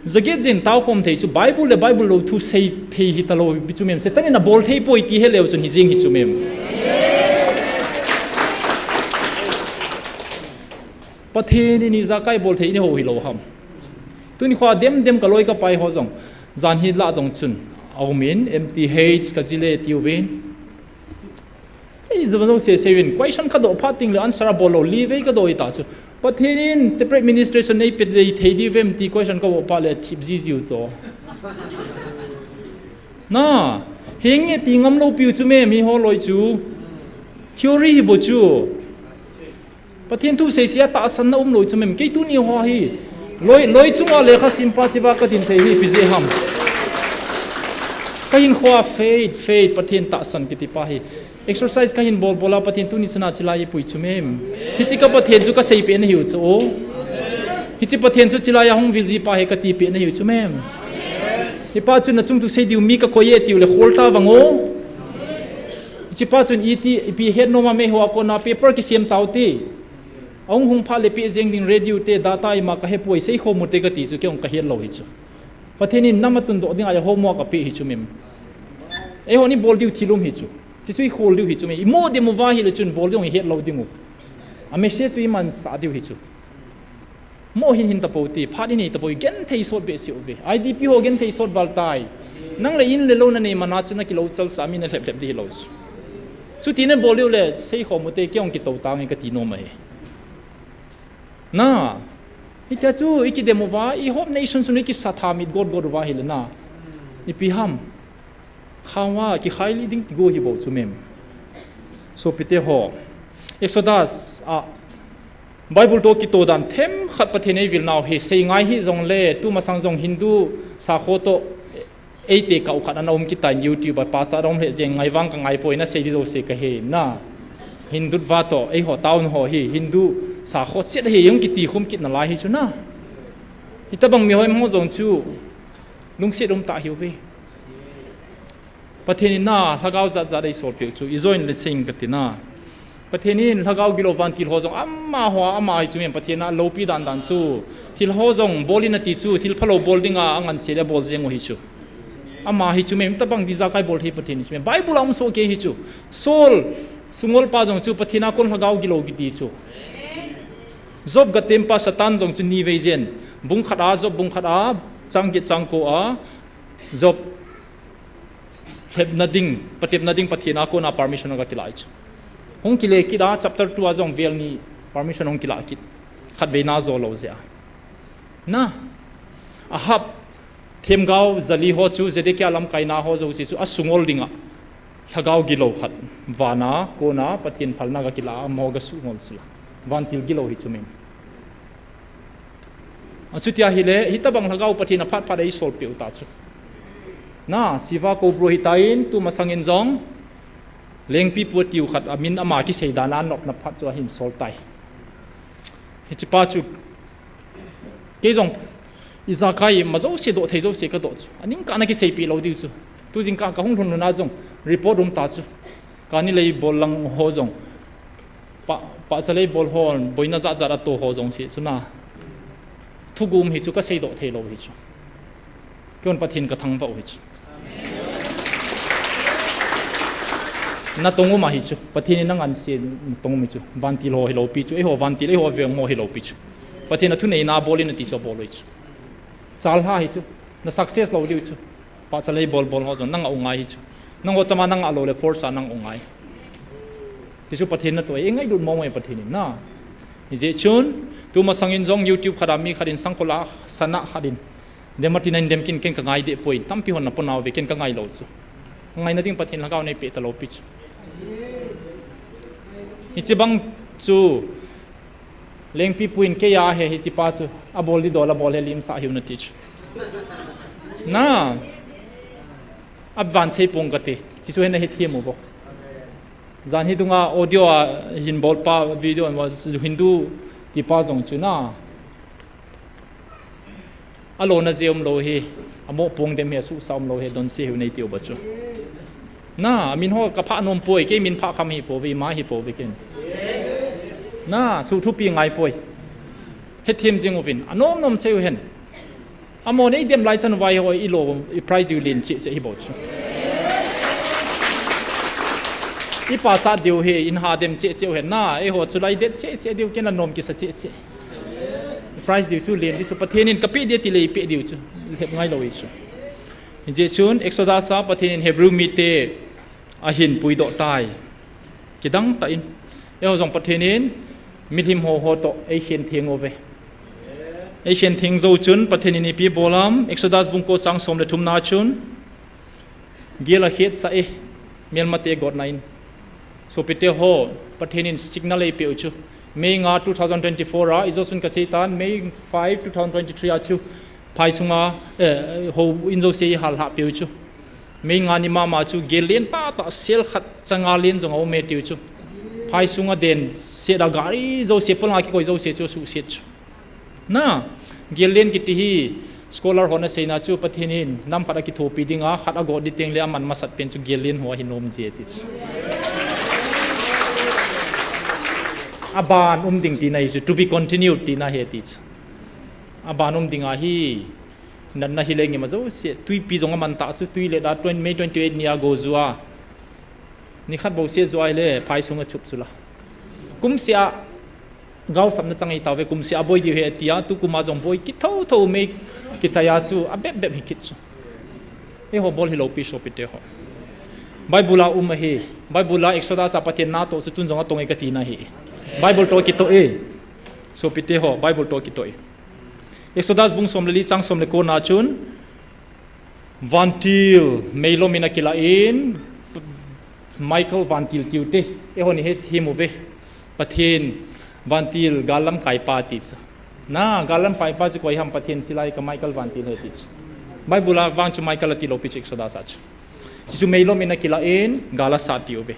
Jaget jen tau khom thei chu Bible le Bible lou thu sei thei hi ta lou pi chu mem. Satan in a bol thei poi ti he leu chun hi jing hi chu mem. Pathen in ijakai bol thei ni ho hi lou ham. Tuni kho dem dem ka loi ka pai ho jong. Jan hi la jong chun. Aumin M T H ka jile ti uvin. Kei jong jong se se uvin. Question ka doh phat ting le answer a bol lou li vei ka doh i ta chu. Pathen in separate ministration ei pe dei thei di vem ti question ka doh phat le thip ji jiu cho. Na, henge ti ngam lou piu chu mem hi ho loi chu. Theory hi bo chu. Pathen thu sei sei a tahsan na um lou chu mem kei tuni ho hi. Loi, loi chunga lekha sim pa chiva ka din thei hi pi je ham. Ka hin kho a faith, faith, Pathen tahsan kiti pa hi. Exercise ka hin bol bol a Pathen tuni chana chilai pui chu mem. Hichi ka Pathen chu ka sei pe na hiu chu o. Hichi Pathen chu chilai a hung vil ji pa hi ka ti pe na hiu chu mem. Hi pa chu na chung tu sei diu mi ka koi e tiu le khol ta vang o. Hichi pa chun iti, ipi het nom a me ho a kona paper kisiam tau ti. Ahung hung phat le peh jeng ding radio te, data ima kahepoi, seikhom u te kati chu, kei jong kahet lou hi chu. Pathen in nam atundoh dinga le homework apeh hi chu mem. Eihon ibol diu thil um hi chu. Chuchu ikhol diu hi chu mem. Imo dem uva ahile chun bol ding ihet lou ding u. A message chu imansah diu hi chu. Mo hin hin tapou ti, phat inei tapou, genthei sot behseh uve. I D P ho genthei sot val tai. Nang le in le lou nanei mana chu nakilou chalsah mi nalhep lhep ding hilou chu. Chuti nabol diu le, seikhom u te, kei jong kitou tange kati nom ahi. Na, hitia chu ikidem uva, i Hope Nation chun ikisatha mit got got uva ahile na, ipi ham. Khaova kikhai lih ding kigo hi bou chu mem. Sopite ho, Exodus a Bible toh kitoh dan themkhat Pathen eivilnau hi seingai hijongle, tumasang jong Hindu sakho toh eite kah u khat ana um kitan YouTube a, pachat ana um lheh jeng, ngai vang kangaipoi, nasei ding jouse kahe na. Hindu va toh, eiho town ho hi Hindu sakho chet ahi jong kiti khum kit nalai hi chu na. Hitobang miho imaho jong chu lungset umtah hiuve. Pathen in na, lhagao jat jat eisolpeh u chu, ijoin le sing kati na. Pathen in lhagao gilou vantil ho jong amaho, ama hi chu mem, Pathen a loupi dan dan chu. Thil ho jong bol in ati chu, thil phalou bol dinga angansei le abol jeng u hi chu. Ama hi chu mem, tobang ijakai bol thei Pathen hi chu mem. Bible a um sohkei hi chu. Saul, sungolpa jong chu Pathen a kon lhagao gilou kiti chu. Job gatempa Satan jong chu nivei jen. Bung khat a, Job bung khat a, chang get chang ko a, Job lhepna ding, patepna ding Pathen a kona permission aga kilah chu. Hung kile kit a, chapter two a jong vel ni permission hung kilah kit. Khatvei na jo lou jeh a. Na, Ahab, themgao jali ho chu, Zedekiah lamkaina ho jouse chu, asungol dinga lhagao gilou khat, vana kona Pathen phalna aga kilah a, amaho aga sungol chu la. Vantil gilou hi chu mem. Achuti ahile, hitobang lhagao Pathen a phat phat eisolpeh u ta chu. Na, Siva Kobro hitan, tumasang in jong, Lengpipu atiu khat, amin ama kisei dan a nopna phat chu ahin sol tai. Hichepa chu, kei jong, ijakai ima jouse doh thei jouse kadoh chu. Aning kah a ana kiseipeh lou diu chu. Tu jingkah kahung lhun lhun a jong, report um ta chu. Kani lei bol lang ho jong. Pa, pahcha lei bol ho, boina jat jat ato ho jong se chu na. Thugum hi chu kasei doh thei lou hi chu. Kei jong Pathen kathangvah u hi chu. Natong um ahi chu. Pathen in nangansei natong um hi chu. Vantil ho hiloupi chu. Eiho vantil, eiho veng ho hiloupi chu. Pathen a thuneina bol in ati chu abol u hi chu. Chalha hi chu. Na success lou diu chu. Pahcha lei bol bol ho jong nangah u ngai hi chu. Nangho chama nangah lou le force a nangah u ngai. Ti chu Pathen natoh e, ngailut mong e Pathen in na. Hijeh chun, tumasang in jong YouTube khat a mi khat in sangkhol a sana khat in. Dem atin a in dem kin ken kangai deh poi, tampi hon napona uve ken kangai lou chu. Ngaina ding Pathen lhagao neipeh talou pi chu. Hichebang chu, Lengpipu in kei a he hichepa chu, abol ding dol abol he limsah hiu nati chu. Na, avan sei pong kati, chuchu hin nahethem u vo. Jan hi dunga audio a hin bolpa video a Hindu tipa jong chu na. Alona jeh umlou hi, amoh pong dem hi, asuhsah umlou hi, donse hiu neiti uva chu. Na, amin ho kaphah nom poi, kei min phah kham hi pouve, ima hi pouve ken. Na, suhthupi ngai poi. Hethem jing uvin, anom nom sei u hen. Amahon eidem lai chan uva eiho ilo, i prize diu len cheh cheh hi bou chu. I pachat diu hi, in ha dem cheh cheh u hen na, eiho chu lai det cheh cheh diu ken anom kisa cheh cheh. Prize diu chu len ding chu Pathen in kapeh ding ati le eipeh diu chu. Lhep ngai lou hi chu. Hijeh chun Exodus a Pathen in Hebrew mite ahin puidoh tai. Kidang tah in. Eiho jong Pathen in milim ho ho toh eikhen theng uve. Eikhen theng jou chun Pathen in ipi bol am, Exodus bung ko chang som le thum na chun. Gel akhetsah e, melmate gotna in. Sopite ho, Pathen in signal eipeh u chu. May nga two thousand twenty-four a, ijo chun kasei tan, May five, two thousand twenty-three a chu. Phai sunga, eh, houin jouse ihal hah peh u chu. May nga ni mama chu gel len tahtah sel khat changa len jong aum e tiu chu. Phai sunga den set a gari jouse, polanga kikoi jouse chu asuhset chu. Na, gel len kiti hi, scholar hon aseina chu Pathen in nam khat akithopi dinga, khat agot ding teng le aman masat pen chu gel len ho ahin um ji e ti chu. Aban um ding tina hi chu, to be continued tina ahi ti chu. Aban um ding ahi, natna hi leng ima jouse, tuipi jong aman ta chu, tui le da twenty, May twenty-eight ni a go jua. Ni khat bou se jua ahile, phai sunga chup chu la. Kum seh a, gaosapna chang ahi tauve, kum seh a boi diu ahi tia, tukum a jong boi kit thotho May kichai a chu, abep bep hi kit chu. Eiho bol hilou pi sopite ho. Bible a um ahi. Bible a Exodus a Pathen na toh chu tun jong atong e kati nahi. Bible toh kitoh e. Sopite ho, Bible toh kitoh e. Exodus bung som le li chang som le ko na chun, vantil meilom in akilah in, Michael vantil tiu te. Eiho ni he hi mu ve. Pathen vantil gal lamkai pa ti chu. Na, gal lamkai pa chu koi ham, Pathen chilai ka Michael vantil ahi ti chu. Bible a vang chu Michael ati lou pi chu Exodus a chu. Chu chu meilom in akilah in, gal asat tiu ve.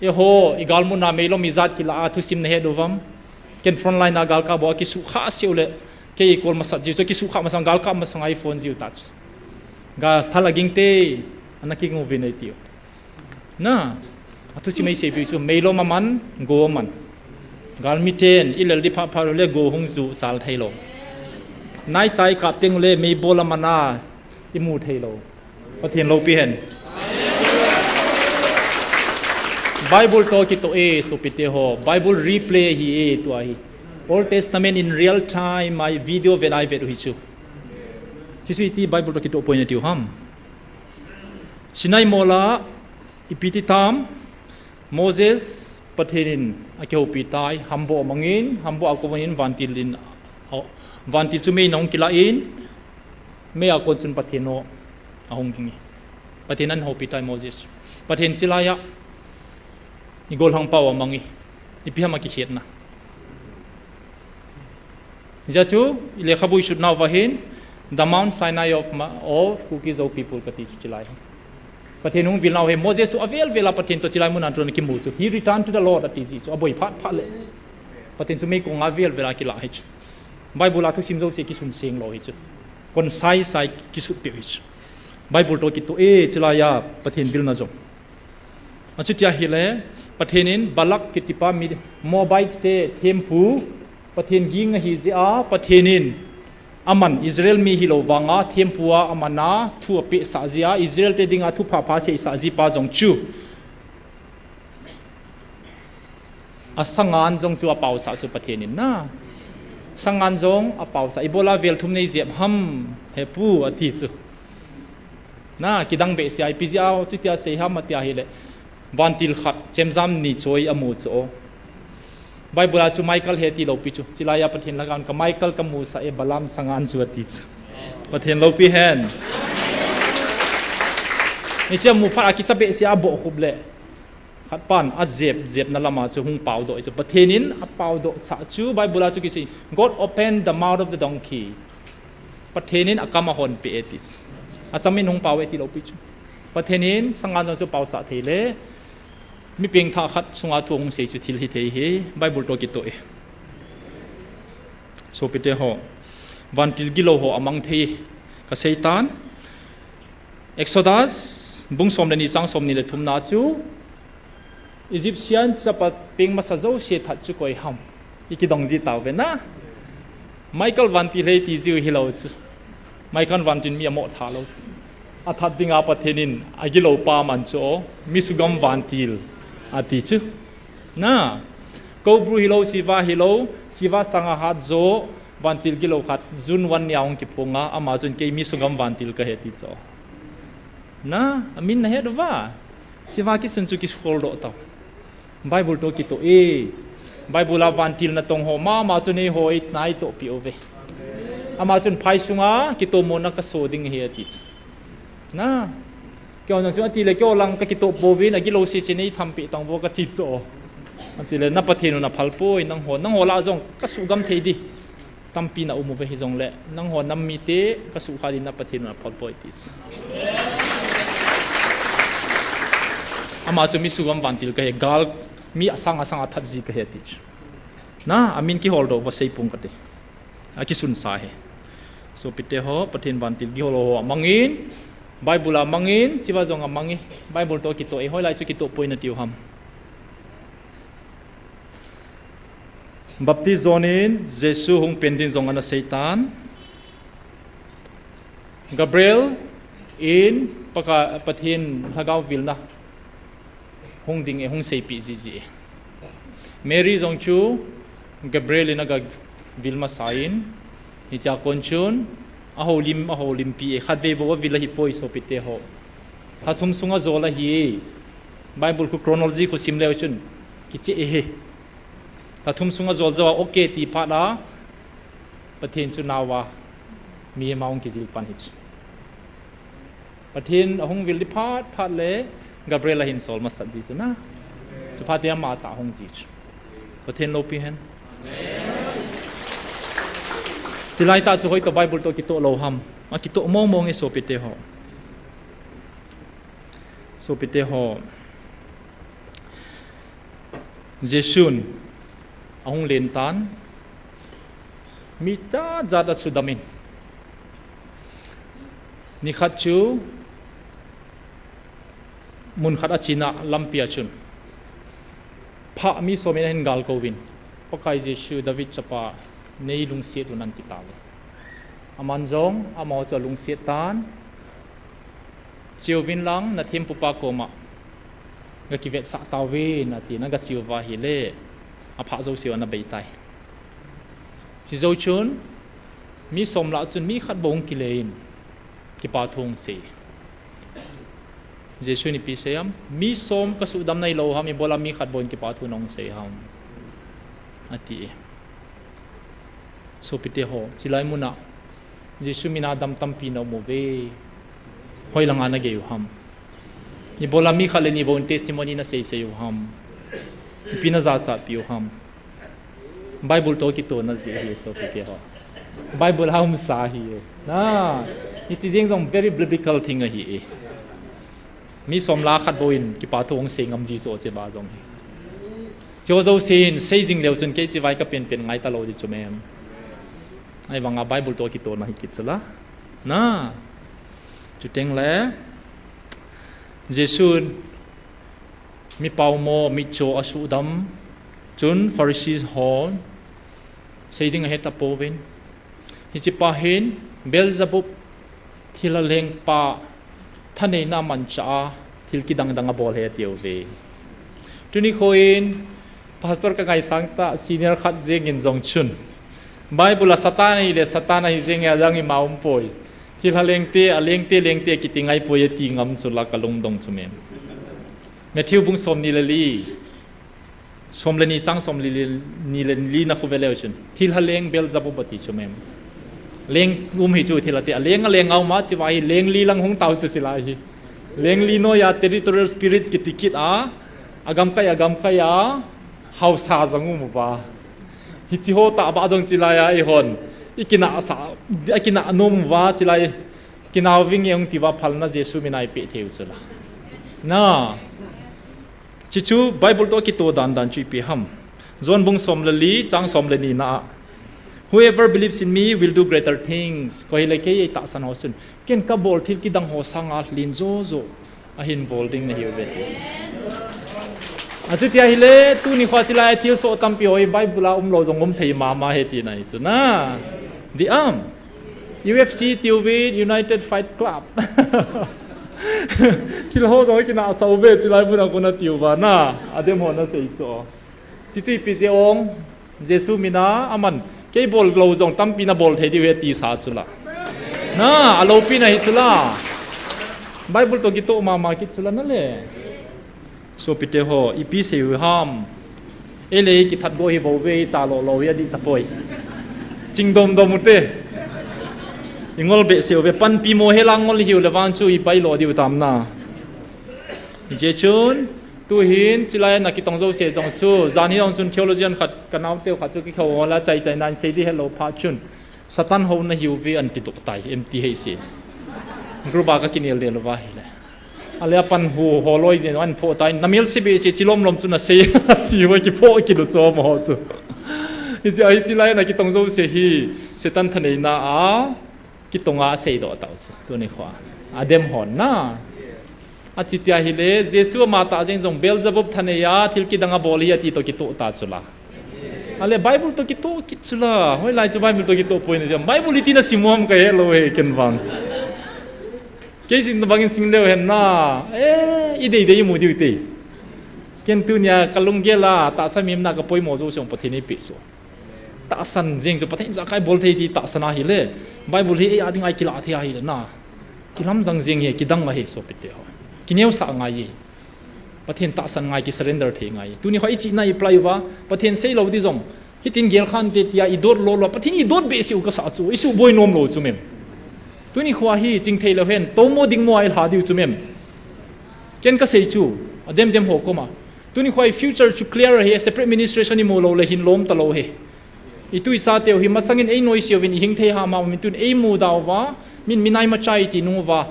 Eiho, i gal mun a meilom ijat kilah a thusim nahet uvam. Ken front line a gal kap bou a kisukha seh u le, kei kol masat jiu chu kisukha masang gal kap masang a i phone jiu ta chu. Gal thal aging te, ana kinguvin ei tiu. Na, athusim eisei piu chu, meilom aman, go aman. Galmi ten, i lel di phapha le go hung ju chal thei lou. Naicha i kap teng le, meibol aman a, i mu thei lou. Pathen loupi hen. Bible toh kitoh e, sopite ho. Bible replay ahi e, tua hi. Old Testament in real time, a video vet a i vet u hi chu. Chu chu iti Bible toh kitoh poi natiu ham. Sinai mol a ipi ti tam, Moses, Pathen in akihoupi tai, hambo amang in, hambo a kon in vantil in, vantil chu mei in ahung kilah in, mei a kon chun Pathen o ahung ging e. Pathen in ahoupi tai Moses. Pathen chilai a, i gollhang pau amang e, ipi ham akikhetna. Hijeh chun, i lekhabu i sut nauva hin, the Mount Sinai of, of Kuki Zo people kati chu chilai. Pathen hung vil nau hi, Moses chu avel vel a Pathen toh chilai mun a tun akimu chu. He returned to the Lord ati ji chu, aboi phat phat le. Pathen chu meikong a avel vel a kilah hi chu. Bible a thusim jouse kisun seng lou hi chu. Kon sai sai kisut peh hi chu. Bible toh kitoh e, chilai a Pathen vilna jong. Achuti ahile, Pathen in Balak kitipa mi Moabites te thempu, Pathen ging ahi jeh a, Pathen in aman Israel mi hilou vang a, thempu a aman a, thu apeh sah jeh a, Israel te ding a thu phapha sei sah ji pa jong chu. A sangan jong chu apau sah chu Pathen in na. Sangan jong apau sah. Ibola vel thum nei jep ham, he pu, ati chu. Na, kidang behseh a, ipi jeh a, chutia sei ham ati ahile. Vantil khat, chemjam ni choi amu chu o. Bible a chu Michael ahi ti lou pi chu. Chilai a Pathen lah a kon ka Michael kamu sah e Balaam sangan chu ati chu. Pathen loupi hen. Hiche amu phat a kicha behseh a aboh khup le. Khat pan ajep, jepna lam a chu hung pao doh chu. Pathen in apao doh sah chu Bible a chu kisei. God opened the mouth of the donkey. Pathen in akam ahon peh e ti chu. Acham in hung pao e ti lou pi chu. Pathen in sangan jong chu pao sah thei le. Mi pengthah khat sunga thu hung sei chu thil hithei hi. Bible toh kitoh e. Sopite ho. Vantil gilou ho amang thei. Ka sei tan. Exodus, bung som le ni chang som ni le thum na chu, Egyptian chapa peng masa jouse that chu koi ham. I kidong ji tauve na. Michael vantil ahi ti jiu hilou chu. Michael vantil mi amo tha lou chu. Athat dinga Pathen in agilou pa man chu o. Mi sugam vantil ati chu. Na. Cobra hilou, Shiva hilou, Shiva sanga hat jo, vantil gilou khat, June one ni a hung kiphong a, ama chun kei mi sugam vantil kahi ti chu. Na, amin nahet uva. Shiva kisun chu kihol doh tau. Bible toh kitoh e. Bible a vantil natong ho mama chun eiho i natoh pi uve. Ama chun phai sunga kitomona kaso ding ahi ati chu. Na, keiho jong chu ati le keiho lang kakitoh pouvin agilou sese nei thampeh tang vo kati chu. Ati le na Pathen u naphal poi nangho, nangho lah jong kasugam thei di. Tampi na um uve hijongle, nangho nam mite kasukha din na Pathen u naphal poi ti chu. Ama chu mi sugam vantil kahi, gal mi asang asang a that ji kahi ti chu. Na, amin kihol doh uva sei pong kate. Akisunsa hi. Sopite ho, Pathen vantil gilou ho amangin, Bible a amangin, chiva jong amangin, Bible toh kitoh e, hoilai chu kitoh poi natiu ham. Baptist John in Jesu hung pen din jong ana seitan. Gabriel in Pakai, Pathen lhagao vilna hung ding e, hung seipeh jiji e. Mary jong chu Gabriel in aga vil masa in, hichea kon chun ahoulim, ahoulimpi e, khatvei bou avil ahipoi sopite ho. Lha thum sunga jol ahi e. Bible khu chronology khu sim leu chun kicheh e he. Lha thum sunga jol jou a okay ti phat a, Pathen chu naova mihem a hung kijil pan hi chu. Pathen ahung vil di phat phat le Gabriel ahin sol masat ji chu na. Chuphat a ama tah hung ji chu. Pathen loupi hen. Chulai tah chu hoitoh Bible toh kitoh lou ham? Akitoh mong mong e sopite ho. Sopite ho. Jesun ahung len tan, mi jat jat asudam in. Nikhat chu mun khat achena lampi a chun, phah mi som in ahin galkou vin, Pakai Jesu, David chapa, nei lungset un, ati tauve. Aman jong amaho chu alungset tan, Cheuvin lang nathempupa koma gakivetsah tauvin, atin, agache uva ahile, aphah jouseu ana bei tai. Chujou chun, mi som lah chun mi khat bou hung kile in, kipa thu hung sei. Jesun ipi asei ham? Mi som kasudam nahi lou ham, ibola mi khat bou in kipa thu nahung sei ham? Ati e. Sopite ho, chulai muna Jesu mina dam tampi naum uve. Hoilanga nagei u ham? Ibola mi khat le ni bou in testimony nasei sei u ham? Ipi najachatpi u ham? Bible toh kitohna jeh ahi sopite ho. Bible a umsa ahi e. Na, hiche jeng jong very biblical thing ahi e. Mi som lah khat bou in kipa thu hung sei ngam ji chu, hiche ba jong hi. Hiche ho jouse hin sei jing leu chun kei hiche vai kapen pen ngai talou di chu mem. Ahivanga Bible toh kitohna hi kit chu la. Na. Chuteng le Jesun mi paomo, mitcho asudam chun Pharisee hon sei ding ahet tapouvin, hiche pa hin Beelzebub thilha lengpa thaneina manchah a thil kidang dang abol ahi atiuve. Tuni nikho in pastor kangaisang tah, senior khat jeng in jong chun, Bible a Satan ahile Satan ahi jeng e, adang ima umpoi. Thilha lengte, alengte lengte kiti ngaipoi ati ngam chu la, kalungdong chu mem. Matthew bung somni le li, som le ni chang somli le ni le li na khu ve leu chun, thilha leng Beelzebub ati chu mem. Leng um hi chu thilha te, aleng aleng a um a, hiche va hi leng li lang hung tau chu hilai hi. Leng li noiya territorial spirits kiti kit a, agamkai agamkai a haosa jong um uva. Hiche ho tah ba jong hilai a eihon ikinah sa, ikinah nom uva, hilai kinah uving e hung ti uva phalna Jesu mina ipeh thei u chu la. Na. Hiche chu Bible toh kitoh dan dan chu ipi ham? John bung som le li chang som le ni na a, "Whoever believes in me will do greater things." Koi hile kei eitahsan ho chun, ken kabol thil kidang ho sanga len jo jo ahin bol ding nahiuve ti. Achuti ahile tuni nikho hilai a thilsoh tampi ho hi Bible a umlou jong um thei mama ahi tina ahi chu na. Di am. U F C tiuvin, United Fight Club. Thil ho jong kinah sa uve, hilai muna kona tiu va na. Adem hon asei chu. Hiche chu ipi jeh ong, Jesu mina aman, kei bol lou jong tampi nabol thei diu ahi ati sa chu la. Na, aloupina hi chu la. Bible toh kitoh mama kit chu la na le. Sopite ho, ipi sei u ham? Eile kithat go hi bou ve, icha lou lou hi adih tapoi. Chingdom dom u te. Ingol behseh uve, panpi mo hela ngol hiu le vang chu ipai lou diu tam na. Hiche chun, tuhin, hilai a kitong jouse jong chu, jan hi jong chun theologian khat, kanaote khat chu kikhou ho la chai chai nan sei di helou phat chun. Satan ho nahiuve anti doh tai, M T H C. Group a kakinel del uva ahile. Ale apan hu holoi jeng an phoh tai, namel se behseh chilom lom chu nasei, ati uva kiphoh kilu chom ho chu. Hiche a hiche lai a kitong jouse hi, Satan thaneina a, kitonga asei doh tau chu, tuni nikho a. Adem hon na. Achuti ahile, Jesu ama tah jeng jong Beelzebub thanei a, thil kidang abol ahi ati toh kitoh ta chu la. Ale Bible toh kitoh kit chu la, hoilai chu Bible toh kitoh poi nati ham. Bible iti na sim u ham kahe lou e, ken vang. Kei sin bangin sim leu hen na. Eh, i deidei imu diu te. Ken tunia kalunggel a, tahsa mihem na kapoimo jou song Pathen in eipeh chu. Tahsan jeng chu Pathen jakai bol thei ti tahsan ahile. Bible hi ei a dinga kilah thei ahile na. Kilamjang jeng hi, kidang ahi sopite ho. Kineosah ngai e. Pathen tahsan ngai, ki surrender thei ngai. Tuni kho i chihna i apply uva, Pathen seilou di jong. Hitin gel khante tia i dot lou lou, Pathen i dot behseh u kasah chu, i suboi nom lou chu mem. Tuni kho hi chingthei lou hen, tomo dingmo a i lha diu chu mem. Ken kasei chu, adem dem ho koma. Tuni kho hi future chu clear ahi, separate administration imu lou le hin lom talou hi. I tu i cha teu hi masangin ei noise uvin i hing thei ham ham in tun ei muda uva, min minai machai ti nung uva.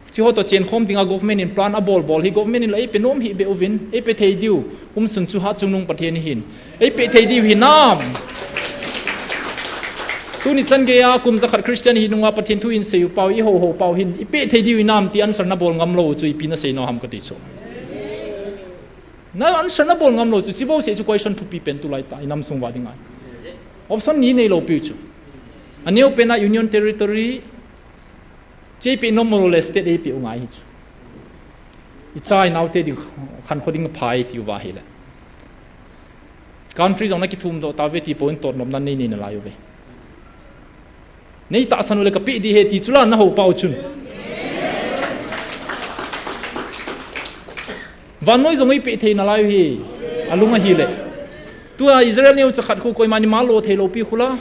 Chiho toh chenkhom dinga government in plan abol bol hi government in la eipe nom hih beh uvin, eipe thei diu, umsun chu Hatchungnung Pathen ahin. Eipe thei diu hinam. Tuni chan geiya kum jakhat Christian hi nunga Pathen thu in sei u pau, i ho ho pau hin, ipe thei diu hinam ti answer na bol ngam lou chu ipi na sei nom ham kati chu. Na answer na bol ngam lou chu, chibou seh chu question thupi pen tulai ta, i nam sung uva dinga. Option ni nei lou piu chu. Aneo pen a Union Territory, Che pe nom lou le state ei pe u ngai hi chu. I cha i nau te ding khan kho ding pha ei ti uva hile. Country jong na kithum doh ta ve ti pon tot nom na nei nei nalai uve. Nei tahsan u le ka pe di he ti chu la na ho pau chun. Vannoi jong ei pe thei nalai u hi. Alung ahile. Tua Israel neo cha khat khu koima ni ma lo thei lou pi khu la.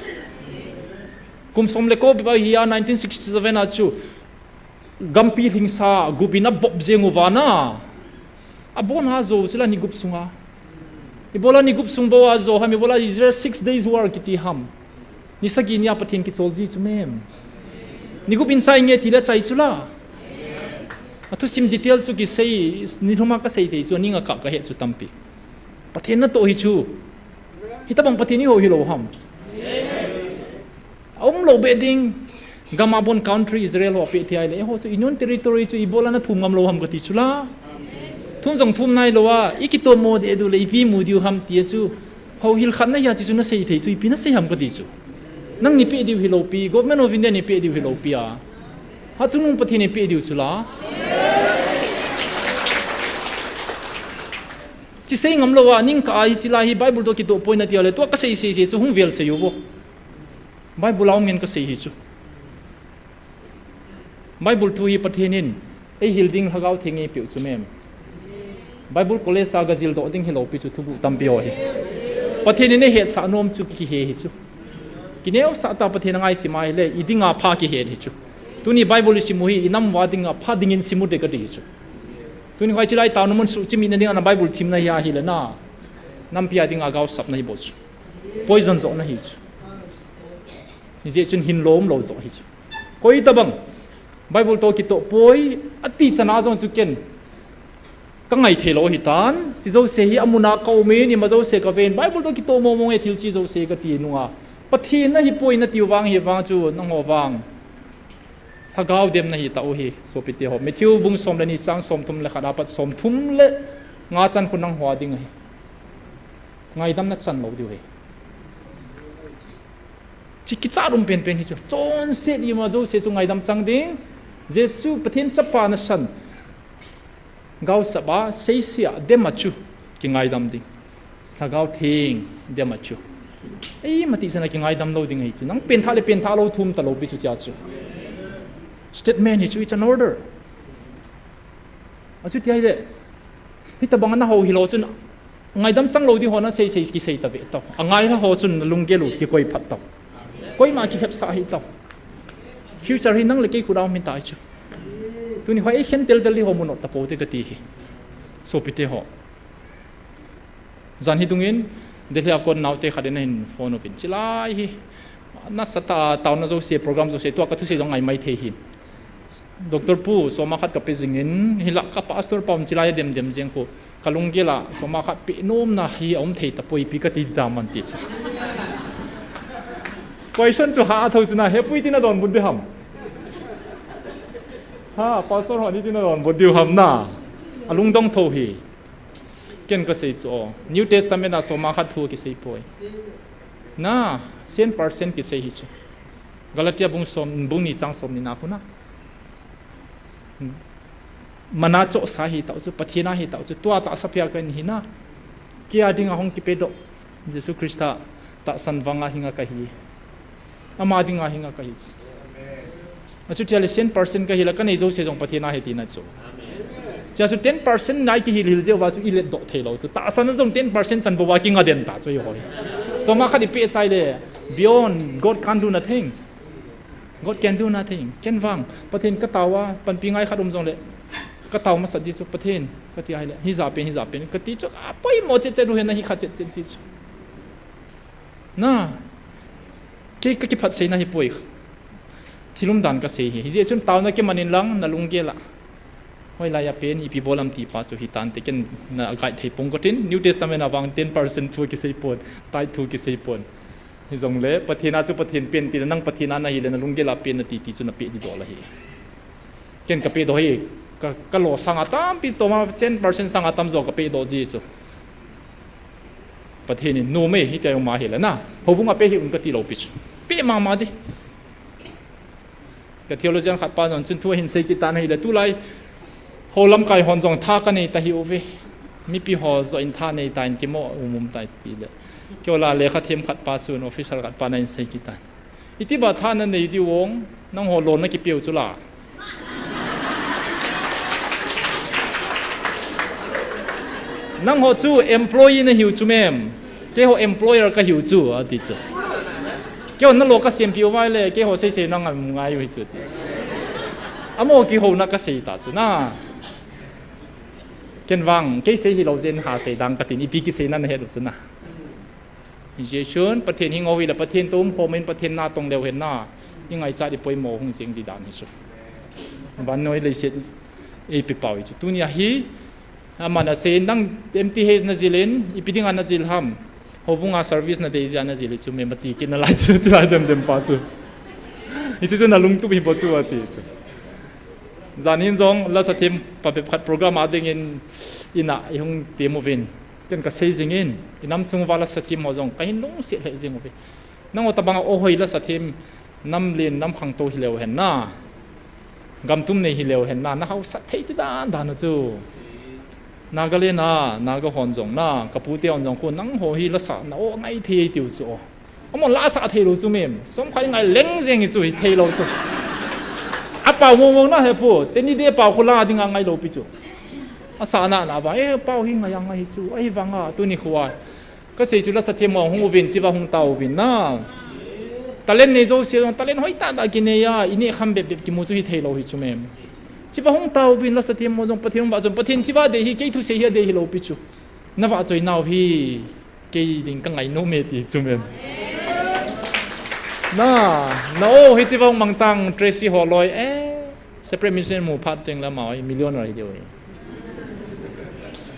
Kum som le ko bep a hi a nineteen sixty seven a chu gampi lhingsa gup in a bop jeng uva na. Abon a jo chu la ni gup sunga. Ibola ni gup sung bou a jo ham, ibola Israel six days war kiti ham. Ni sagi nia Pathen kichol ji chu mem. Ni gup in chai nge ti le chai chu la. A thusim detail chu kisei, ni lhuma ka sei thei chu, ni nga ka ka he chu tampi. Pathen natoh hi chu. Hitabang Pathen i ho hi lou ham. A um lou be ding. Gam a bon country Israel ho pe thei le, ho chu Union Territory chu ibola na thum ngam lou ham kati chu la. Thum jong thum nai lou a, i kitomo de du le, ipi mu diu ham ti chu. Ho hil khat na hi a chi chu na sei thei chu, ipi na sei ham kati chu. Nang ni pe diu hi lou pi, Government of India ni pe diu hi lou pi a. Hatchungnung Pathen ni pe diu chu la. Chi sei ngam lou a, ning ka a hi chi la hi Bible toh kitoh poi nati a le, tua ka sei sei sei chu hung vel sei u vo. Bible a um ngen ka sei hi chu. Bible thu hi Pathen in ei hil ding Lhagao Theng ei pe u chu mem. Bible College a ga jil doh ding hi lou pi chu thuguh tampi ho hi. Pathen in ei hetsah nom chu kihe hi chu. Kineosah ta Pathen a ngai sim a hile, i dinga pha kihe hi chu. Tuni Bible i sim u hi, i nam uva dinga pha dingin sim u de kati hi chu. Tuni kho hi chi lai tao na mun suh chimit na dinga na Bible thim na hi a hile na. Nampi a dinga gaosap na hi bou chu. Poison jo na hi chu. Hijeh chun hin lom lou jo hi chu. Koi tabang. Bible toh kitoh poi, ati chan a jong chu ken. Ka ngai thei lou hi tan, chi jouse hi amun a ka um in, ima jouse ka ve in, Bible toh kitoh mo mo nge thil chi jouse ka ti nunga. Pathen na hi poi na ti u vang hi vang chu, nang ho vang. Lhagao dem na hi ta u hi, sopite ho. Matthew bung som le ni chang som thum le khat a pat som thum le nga chan khu nang ho a ding ahi. Ngaidam na chan lou diu hi. Chi kichat um pen pen hi chu. Chonset ima jouse chu ngaidam chang ding. Jesu Pathen chapa na san. Gaosap a, seise a, dem a chu. Kingaidam ding. Lhagao Theng, dem a chu. Ei, mati sana kingaidam lou ding hi chu. Nang pengthah le pengthah lou thum ta lou pi chu chia chu. Statement hi chu, it's an order. A chu ti ahile. Hitabang a na ho hi lou chun. Ngaidam chang lou ding ho na sei sei kisei ta ve tau. A ngai la ho chun na lunggel u kikoi phat tau. Koima kilhepsah hi tau. Future hi nang le kei khut a um hin ta chu. Tuni kho ei khen tel tel di ho mu not ta pou te kati hi. Sopite ho. Jan hi dungin, Delhi a kon naote khat in ahin phone uvin. Chi lai hi. Nasatah a taona jouse, program jouse, tua ka thusei jong ngai mai thei hi. Doctor Pu, soma khat ka pe jingin, hilai ka pastor pa um chi lai a dem dem jeng khu. Ka lunggel a, soma khat pe nom na hi a um thei ta poi pi kati da man ti cha. Question chu ha a tho chu na, he pu iti na donbut di ham. Ha, pastor ho ni iti na donbut diu ham na. A lungdong tho hi. Ken kasei chu o. New Testament a soma khat thu kisei poi. Na, cent percent kisei hi chu. Galatia bung som, bung ni chang som ni na khu na. Mana chohsa hi tau chu, Pathen a hi tau chu, tua tahsa pia ka in hi na. Kei a dinga hung kipedoh. Jesu Christa tahsan vanga hinga kahi. Ama dinga hinga kahi. Achu tia le cent percent kahi la kanei jouse jong Pathen a hi tina chu. Chia chu ten percent nai kihil hil jeh uva chu i let doh thei lou chu. Tahsan a jong ten percent chan bou a kinga den ta chu i hoi. Soma khat i pe chai le, beyond, God can't do nothing. God can do nothing. Ken vang, Pathen ka tao a, panpi ngai khat um jong le, ka tao masat ji chu Pathen, ka ti a hi le, hi ja pen, hi ja pen, ka ti chu, a poimo chet chet u hen na hi kha chet chet ji chu. Na, kei ka kiphat seina hi poi. Thil umdan ka sei hi. Hijeh chun taona kiman in lang, na lunggel a. Hoilai a pen, ipi bol am ti pa chu hi tan te ken na guide thei pong ko tin. New Testament a vang ten percent thu kisei pon, tithe thu kisei pon. Hi jong le, Pathen a chu Pathen pen ti le, nang Pathen a na hi le, na lunggel a pen na ti ti chu na pe di dol ahi. Ken ka pe doh hi, ka, ka lo sang a tampi toma ten percent sang a tam jo ka pe doh ji chu. Pathen in, "Nom e, hitia jong ma hi le na. Houbung a pe hi un," ka ti lou pi chu. Pe mama di. Ka theologian khat pa jong chun thu ahin sei kit tan ahi le, tulai ho lamkai hon jong tha ka nei ta hi uve. Mipi ho jo in tha nei ta in kimo um um tai ti le. Kei la lekha them khat pa chun officer khat pa na in sei kit tan. Iti ba tha na nei di ong, nang ho lo na kipiu chu la. Nang ho chu employee na hiu chu mem. Kei ho employer ka hiu chu, a ti chu. Kei ho na lo ka sempi u vai le, kei ho sei sei na ngam ngai u hi chu ti. Amo kiho na ka sei ta chu na. Ken vang, kei sei hi lo jen ha sei dang ka tin, ipi kisei na na he chu na. Jesun, Pathen hi ngou hi le, Pathen to um khom in, Pathen na tong leu hen na. I ngaichat i poimo hung jing di dan hi chu. Vannoi leiset i pi pau hi chu. Tunia hi, aman asei, nang M T H na jil in, ipi dinga na jil ham. Houbung a service na dei jeh a na jil hi chu, mem ati kit na lai chu, chu a dem dem pa chu. Hi chu chu na lungtup hi bou chu ati chu. Jan hin jong, la sa them pa bep khat program a ding in, ina, i hung ti mu vin. Ken ka sei jing in, i nam sung uva la sa them ho jong, ka hin lungset lheh jing uve. Nang ho tabang a o hoi la sa them, nam len, nam khangtou hi leu hen na. Gam tum nei hi leu hen na, na hausat thei ti dan dan a chu. Nagaland a, Naga hon jong na, ka pu te hon jong khu, nang ho hi la sa, na o ngai thei tiu chu o. Amon la sa thei lou chu mem. Som khai ngai leng jeng hi chu hi thei lou chu. A pau mo mo na he pu, te ni de pau khu la ding a ngai lou pi chu. A sa na na ba, e pau hi ngai a ngai hi chu, ahi vang a, tuni khu a. Ka sei chu la sa them mo hung uvin, chiva hung ta uvin na. Talent nei jouse jong, talent hoi ta ta ki nei a, i neh kham bep bep ki mu chu hi thei lou hi chu mem. Chiva hung ta uvin la sa them mo jong, Pathen vah jong, Pathen chiva de hi, kei thu sei hi a de hi lou pi chu. Na vah choi nau hi, kei ding ka ngai nom e ti chu mem. Na, na o, hi chiva hung mang tang, Tracy ho loi, eh. Separate mission mu phat teng la ma oi, millionaire hi deu hi.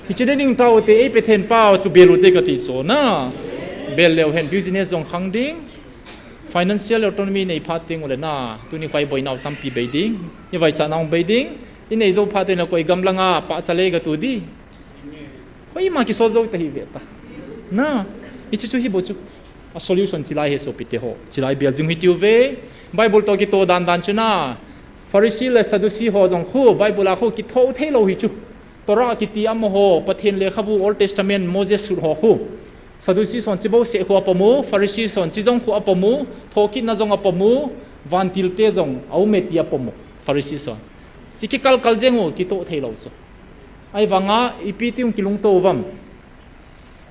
Hi chi de ding tau te, ei Pathen pau chu bel u te ka ti chu na. Bel leu hen business jong khang ding. Financial autonomy nei phat teng u le na. Tuni khoi boi nau tampi bei ding. I vai cha nau bei ding. I nei jou phat teng la koi gam langa pa cha le ka tu di. Koima kisol jou ta hi ve ta. Na. Hi chu chu hi bou chu. A solution chilai he sopi te ho. Chilai bel jing hi tiu ve. Bible to kito dan dan chu na. Pharisee le Sadducee ho jong khu, Bible a khu kitho thei lou hi chu. Torah kiti amaho, Pathen lekhabu Old Testament, Moses sut ho khu. Sadducee son chi bou se khu apamu, Pharisee son chi jong khu apamu, thokit na jong apamu, vantil te jong, a um e ti apamu, Pharisee son. Si kikal kal jeng u, kito thei lou chu. Ahivanga, ipi ti hung kilungto uvam.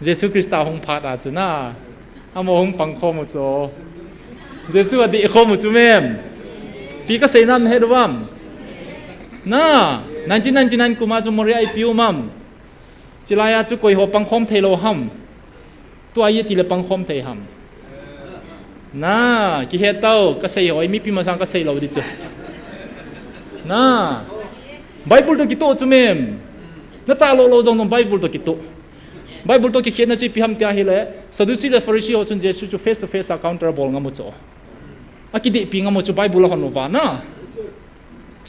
Jesu Christa hung phat a chu na. Amaho hung pang khom u chu. Jesu a dih khom u chu mem. Pi ka sei nam na he uvam. Na, nineteen ninety-nine kum a chu Moria i pi u mam. Chilai a chu koi ho pang khom thei lou ham. Tua i ti le pang khom thei ham. Na, kihe tau, ka sei hoi, mipi masang ka sei lou di chu. Na, Bible to kito chu mem. Na cha lou lou jong nong Bible to kito. Bible to kikhetna chu ipi ham tia hi le, Sadducee le Pharisee ho chun Jesu chu face to face a counter a bol ngam u chu. A kidih pi ngam u chu Bible a hon uva na.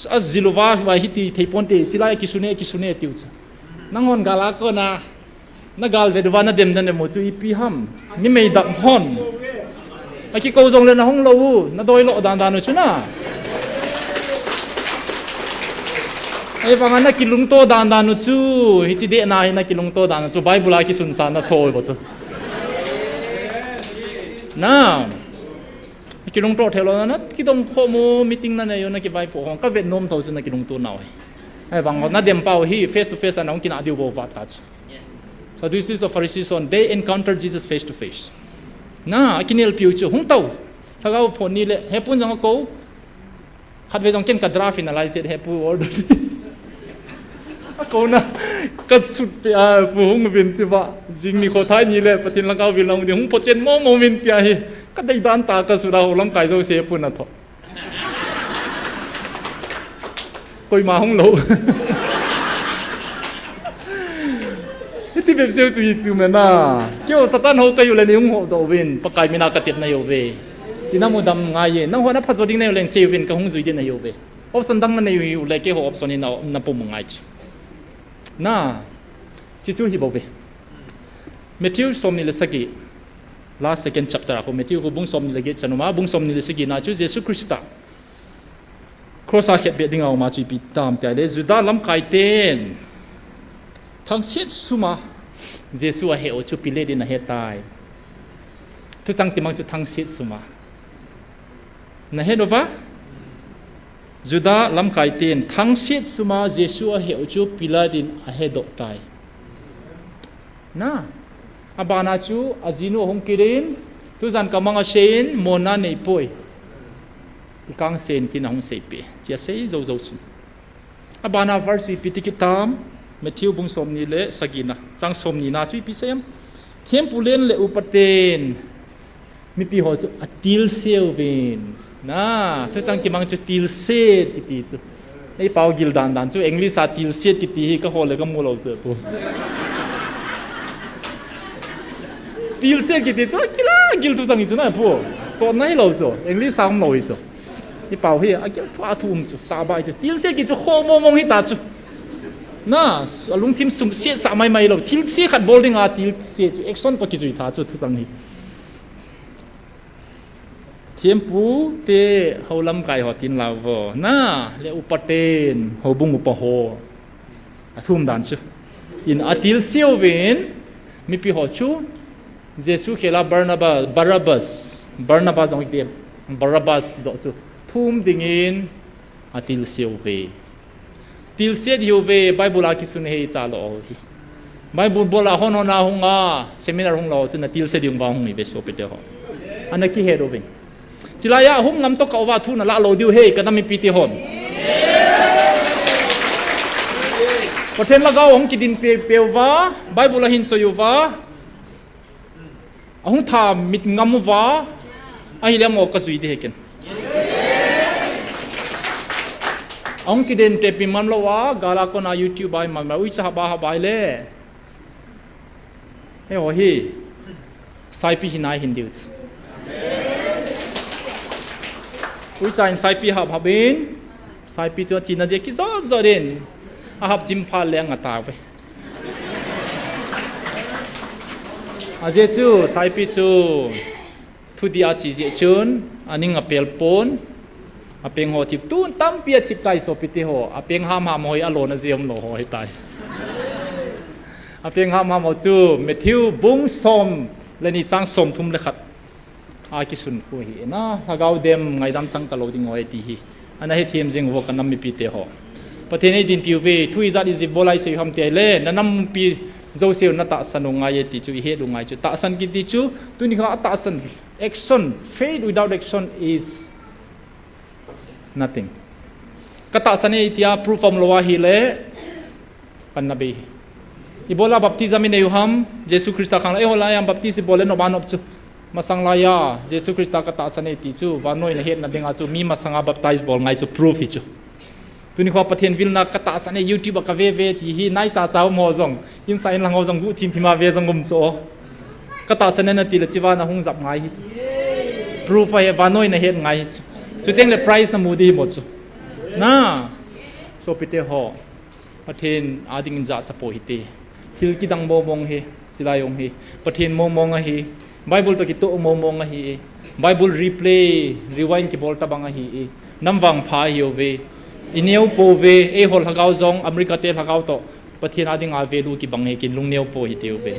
A jil uva, va hiti thei pon te, chilai a kisune, kisune tiu chu. Nang hon gal a kona, Na gal ve duva na dem na dem u chu ipi ham. Ni mei dak hon. A ki ko jong le na hung lo u, na doi lo dan dan u chu na. Ei vanga na kilungto dan dan u chu, hichi de na hi na kilungto dan u chu, Bible a kisun sa na tho bo chu. Na. Kilungto thei lo na, kidong kho mo, meeting na nei u na kivaipo hong, ka vet nom tho chu na kilungto nau hi. Ei vang na dem pau hi, face to face a na hung kina diu bo va ta chu. Sadducees to Pharisees on, they encountered Jesus face to face. Na, a kinel piu chu, hung tau. Lhagao pho ni le, he pun jong a ko. Khat ve jong ken ka draft in a lai set he pu order. A ko na, ka sut pe a, pu hung vin chi va. Jing ni kho thai ni le, Pathen lhagao vil na hung di, hung po chen mo mo vin tia hi. Ka dei dan ta ka sut a ho lam kai jo se pu na tho. Koima hung lo. Hiti bep seo chu hi chu me na. Keo Satan ho ka yu le ni hung ho do vin, Pakai mina ka tep na yo ve. Ina mu dam ngai ye. Nang ho na pha jo ding na yo le se vin ka hung jui din na yo ve. Option dang na nei u le keiho option in na, na pum ngai chi. Na. Chi chu hi bo ve. Matthew som ni le sagi. Last second chapter a ko Matthew ko bung som ni le get chanuma, bung som ni le sagi na chu Jesu Christa. Cross a khet be ding a um a chu ipi tam tia le Juda lamkai ten thangsiet suma Jesu a he u chu Pilate in a he tai. Thuchang timang chu thangsiet suma. Na he nova? Juda lamkai ten thangsiet suma Jesu a he u chu Pilate in a he doh tai. Na, a bana chu a jinu a hung kirin, tuzan ka mang a sein, mona nei poi. Ti kang sen tin a hung sei pe. Chia sei zo zo sun. A bana verse ipi ti kitam, Matthew bung som ni le sagina, chang som ni na chu ipi sei am. Thempu len le upaten, mipi ho chu a tilseu vin. Na, thuchang kimang chu tilset kiti chu. Ei pau gil dan dan chu English a tilset kiti hi ka ho le ka mu lo chu pu. Tilset kiti chu kila gil thuchang chu na pu. Ko nai lo chu. English a um lo hi chu. Ei pau hi a gil thu a thu um chu. Ta bai chu. Tilset ki chu kho mo mong hi ta chu. Na, a lungthim sum siet sa mai mai lo. Tilset khat bol ding a tilset chu. Action to ki jui tha chu thuchang hi. Thempu te ho lamkai ho tin lau vo. Na, le upaten, ho bung upa ho. A thum dan chu. In a tilseu vin, mipi ho chu, Jesu khela Barnabas, Barabbas, Barnabas jong kiti, Barabbas jo chu. Thum dingin, a tilseu ve. Tilset hiu ve, Bible a kisun hei cha lo hi. Bible bol a hon hon a hung a, seminar hung lo, chun a tilset ding va hung hi ve sopite ho. Ana kihe do vin. Chilai a hung ngam to ka uva thu na la lo diu hei, ka nam mipi te hon. Pathen lhagao hung kidin pe, pe uva, Bible a hin choi uva. Ahung tha mit ngam uva, ahile mo ka jui di he ken. Ahung kiden te pi mam lo a, gala kona YouTube ai mam, uicha haba haba le. He ho hi, saipi hi nai hin diu. Uicha in saipi hab habin, saipi chu china dia ki jot jot din. A hab jim pha le nga ta ve. A je chu, saipi chu, thu dia chi je chun, a ning a pel pon, a peng ho thip tun tampi a thip tai sopite ho, a peng ham ham hoi a lo na je um lo ho hi tai. A peng ham ham ho chu, Matthew bung som le ni chang som thum le khat. A kisun khu hi na, lhagao dem ngaidam chang ta lo ding hoi ti hi. Ana hethem jing uvo ka nam mipi te ho. Pathen ei din piu ve, thu ijat ijat bol a i sei ham te le, na nam mipi jouse u na tahsan u ngai e ti chu, i het u ngai chu. Tahsan kiti chu, tuni kha a tahsan, action, faith without action is nothing. Ka tahsan e tia proof um lo a hile, pan na bei hi. Ibola baptism i nei u ham, Jesu Christa khang la, eiho la a baptize bol le nop a nop chu. Masang laiya, Jesu Christa ka tahsan e ti chu, vannoi na hetna dinga chu, mi masanga baptize bol ngai chu proof hi chu. Tuni kho Pathen vilna ka tahsan e YouTube a ka ve ve ti hi, nai cha cha um ho jong, insa inlang ho jong, guh thim thim a ve jong um chu. Ka tahsan e na ti le chiva na hung jap ngai hi chu. Proof a he vannoi na het ngai hi chu. Chuteng le prize na mu di hi mo chu. Na, sopite ho. Pathen a dingin jachat po hite. Thil kidang bo bong hi. Chilai jong hi Pathen mong mong ahi. Bible toh kitoh mong mong ahi. Bible replay, rewind kibol tabang ahi. Nam vangpha ahiuve. I neo pouve, eiho lhagao jong America te lhagao toh Pathen a dinga value kibang ahi, kin lungneo pou hitiuve.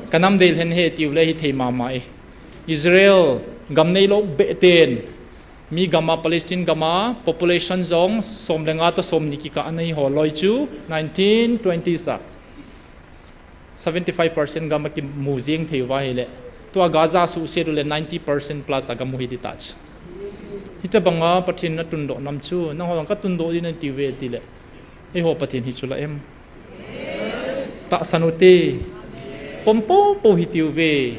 Ka nam deilhen ahi tiu le hithei mama e. Israel gam neilou beh ten, mi gam a, Palestine gam a population jong som le nga toh som ni kikah ana hi ho loi chu nineteen twenties a seventy five percent gam a kimu jeng thei uva ahile, tua Gaza suhset u le ninety percent plus a gam u hi ti tah chu. Hitabang a Pathen in atundoh nam chu, nangho jong katundoh ding nati uve tile, eiho Pathen hi chu la em? Tahsan u te. Pom poupou hitiuve.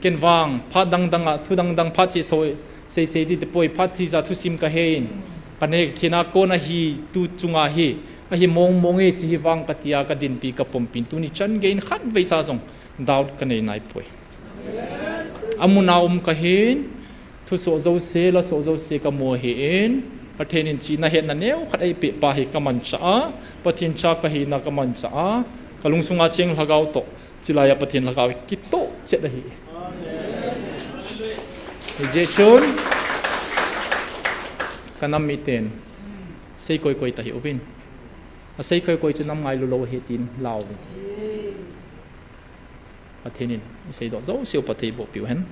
Ken vang phat dang dang a, thu dang dang phat cheh so, sei sei ding tapoi, phat thija thusim kahen. Ka neh khin a kon ahi, tu chunga hi ahi mong mong e, chi hi vang katia ka dinpi ka pompin, tuni chan gei in khatvei cha jong doubt ka nei nai poi. Amun a um kahin, thusoh jouse, lasoh jouse kamu ahin, Pathen in chihna hetna neokhat eipeh pa hi kamanchah a, Pathen cha kahina kamanchah a, ka lungsung a cheng lhagao toh chilai a Pathen lhagao hi kitoh chet ahi. Hijeh chun ka nam miten sei koi koi tahih uvin. Asei koi koi chu nam ngailu lou ahi tin la uvin. Pathen in isei doh jouse u phatthei boh piu hen.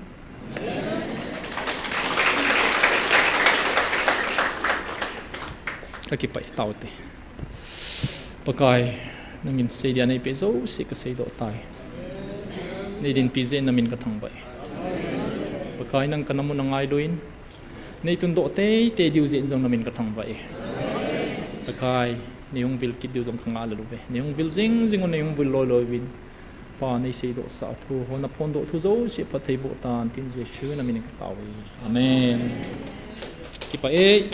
Ka kipah e, taute. Pakai, nangin sei dia neipeh jouse kasei doh tai. Nei dinpi jeh in namin kathangvah e. Pakai, nang ka nam u nangailu in, nei tundoh teitei diu jeh in jong namin kathangvah e. Pakai, nei hung vil kit diu jong kangah lel uve. Nei hung vil jing jing un, nei hung vil loi loi uvin. Pa, nei seidoh sah thu, ho naphondoh thu jouse phatthei boh tan tin Jesu namin in katao e. Amen. Kipah e.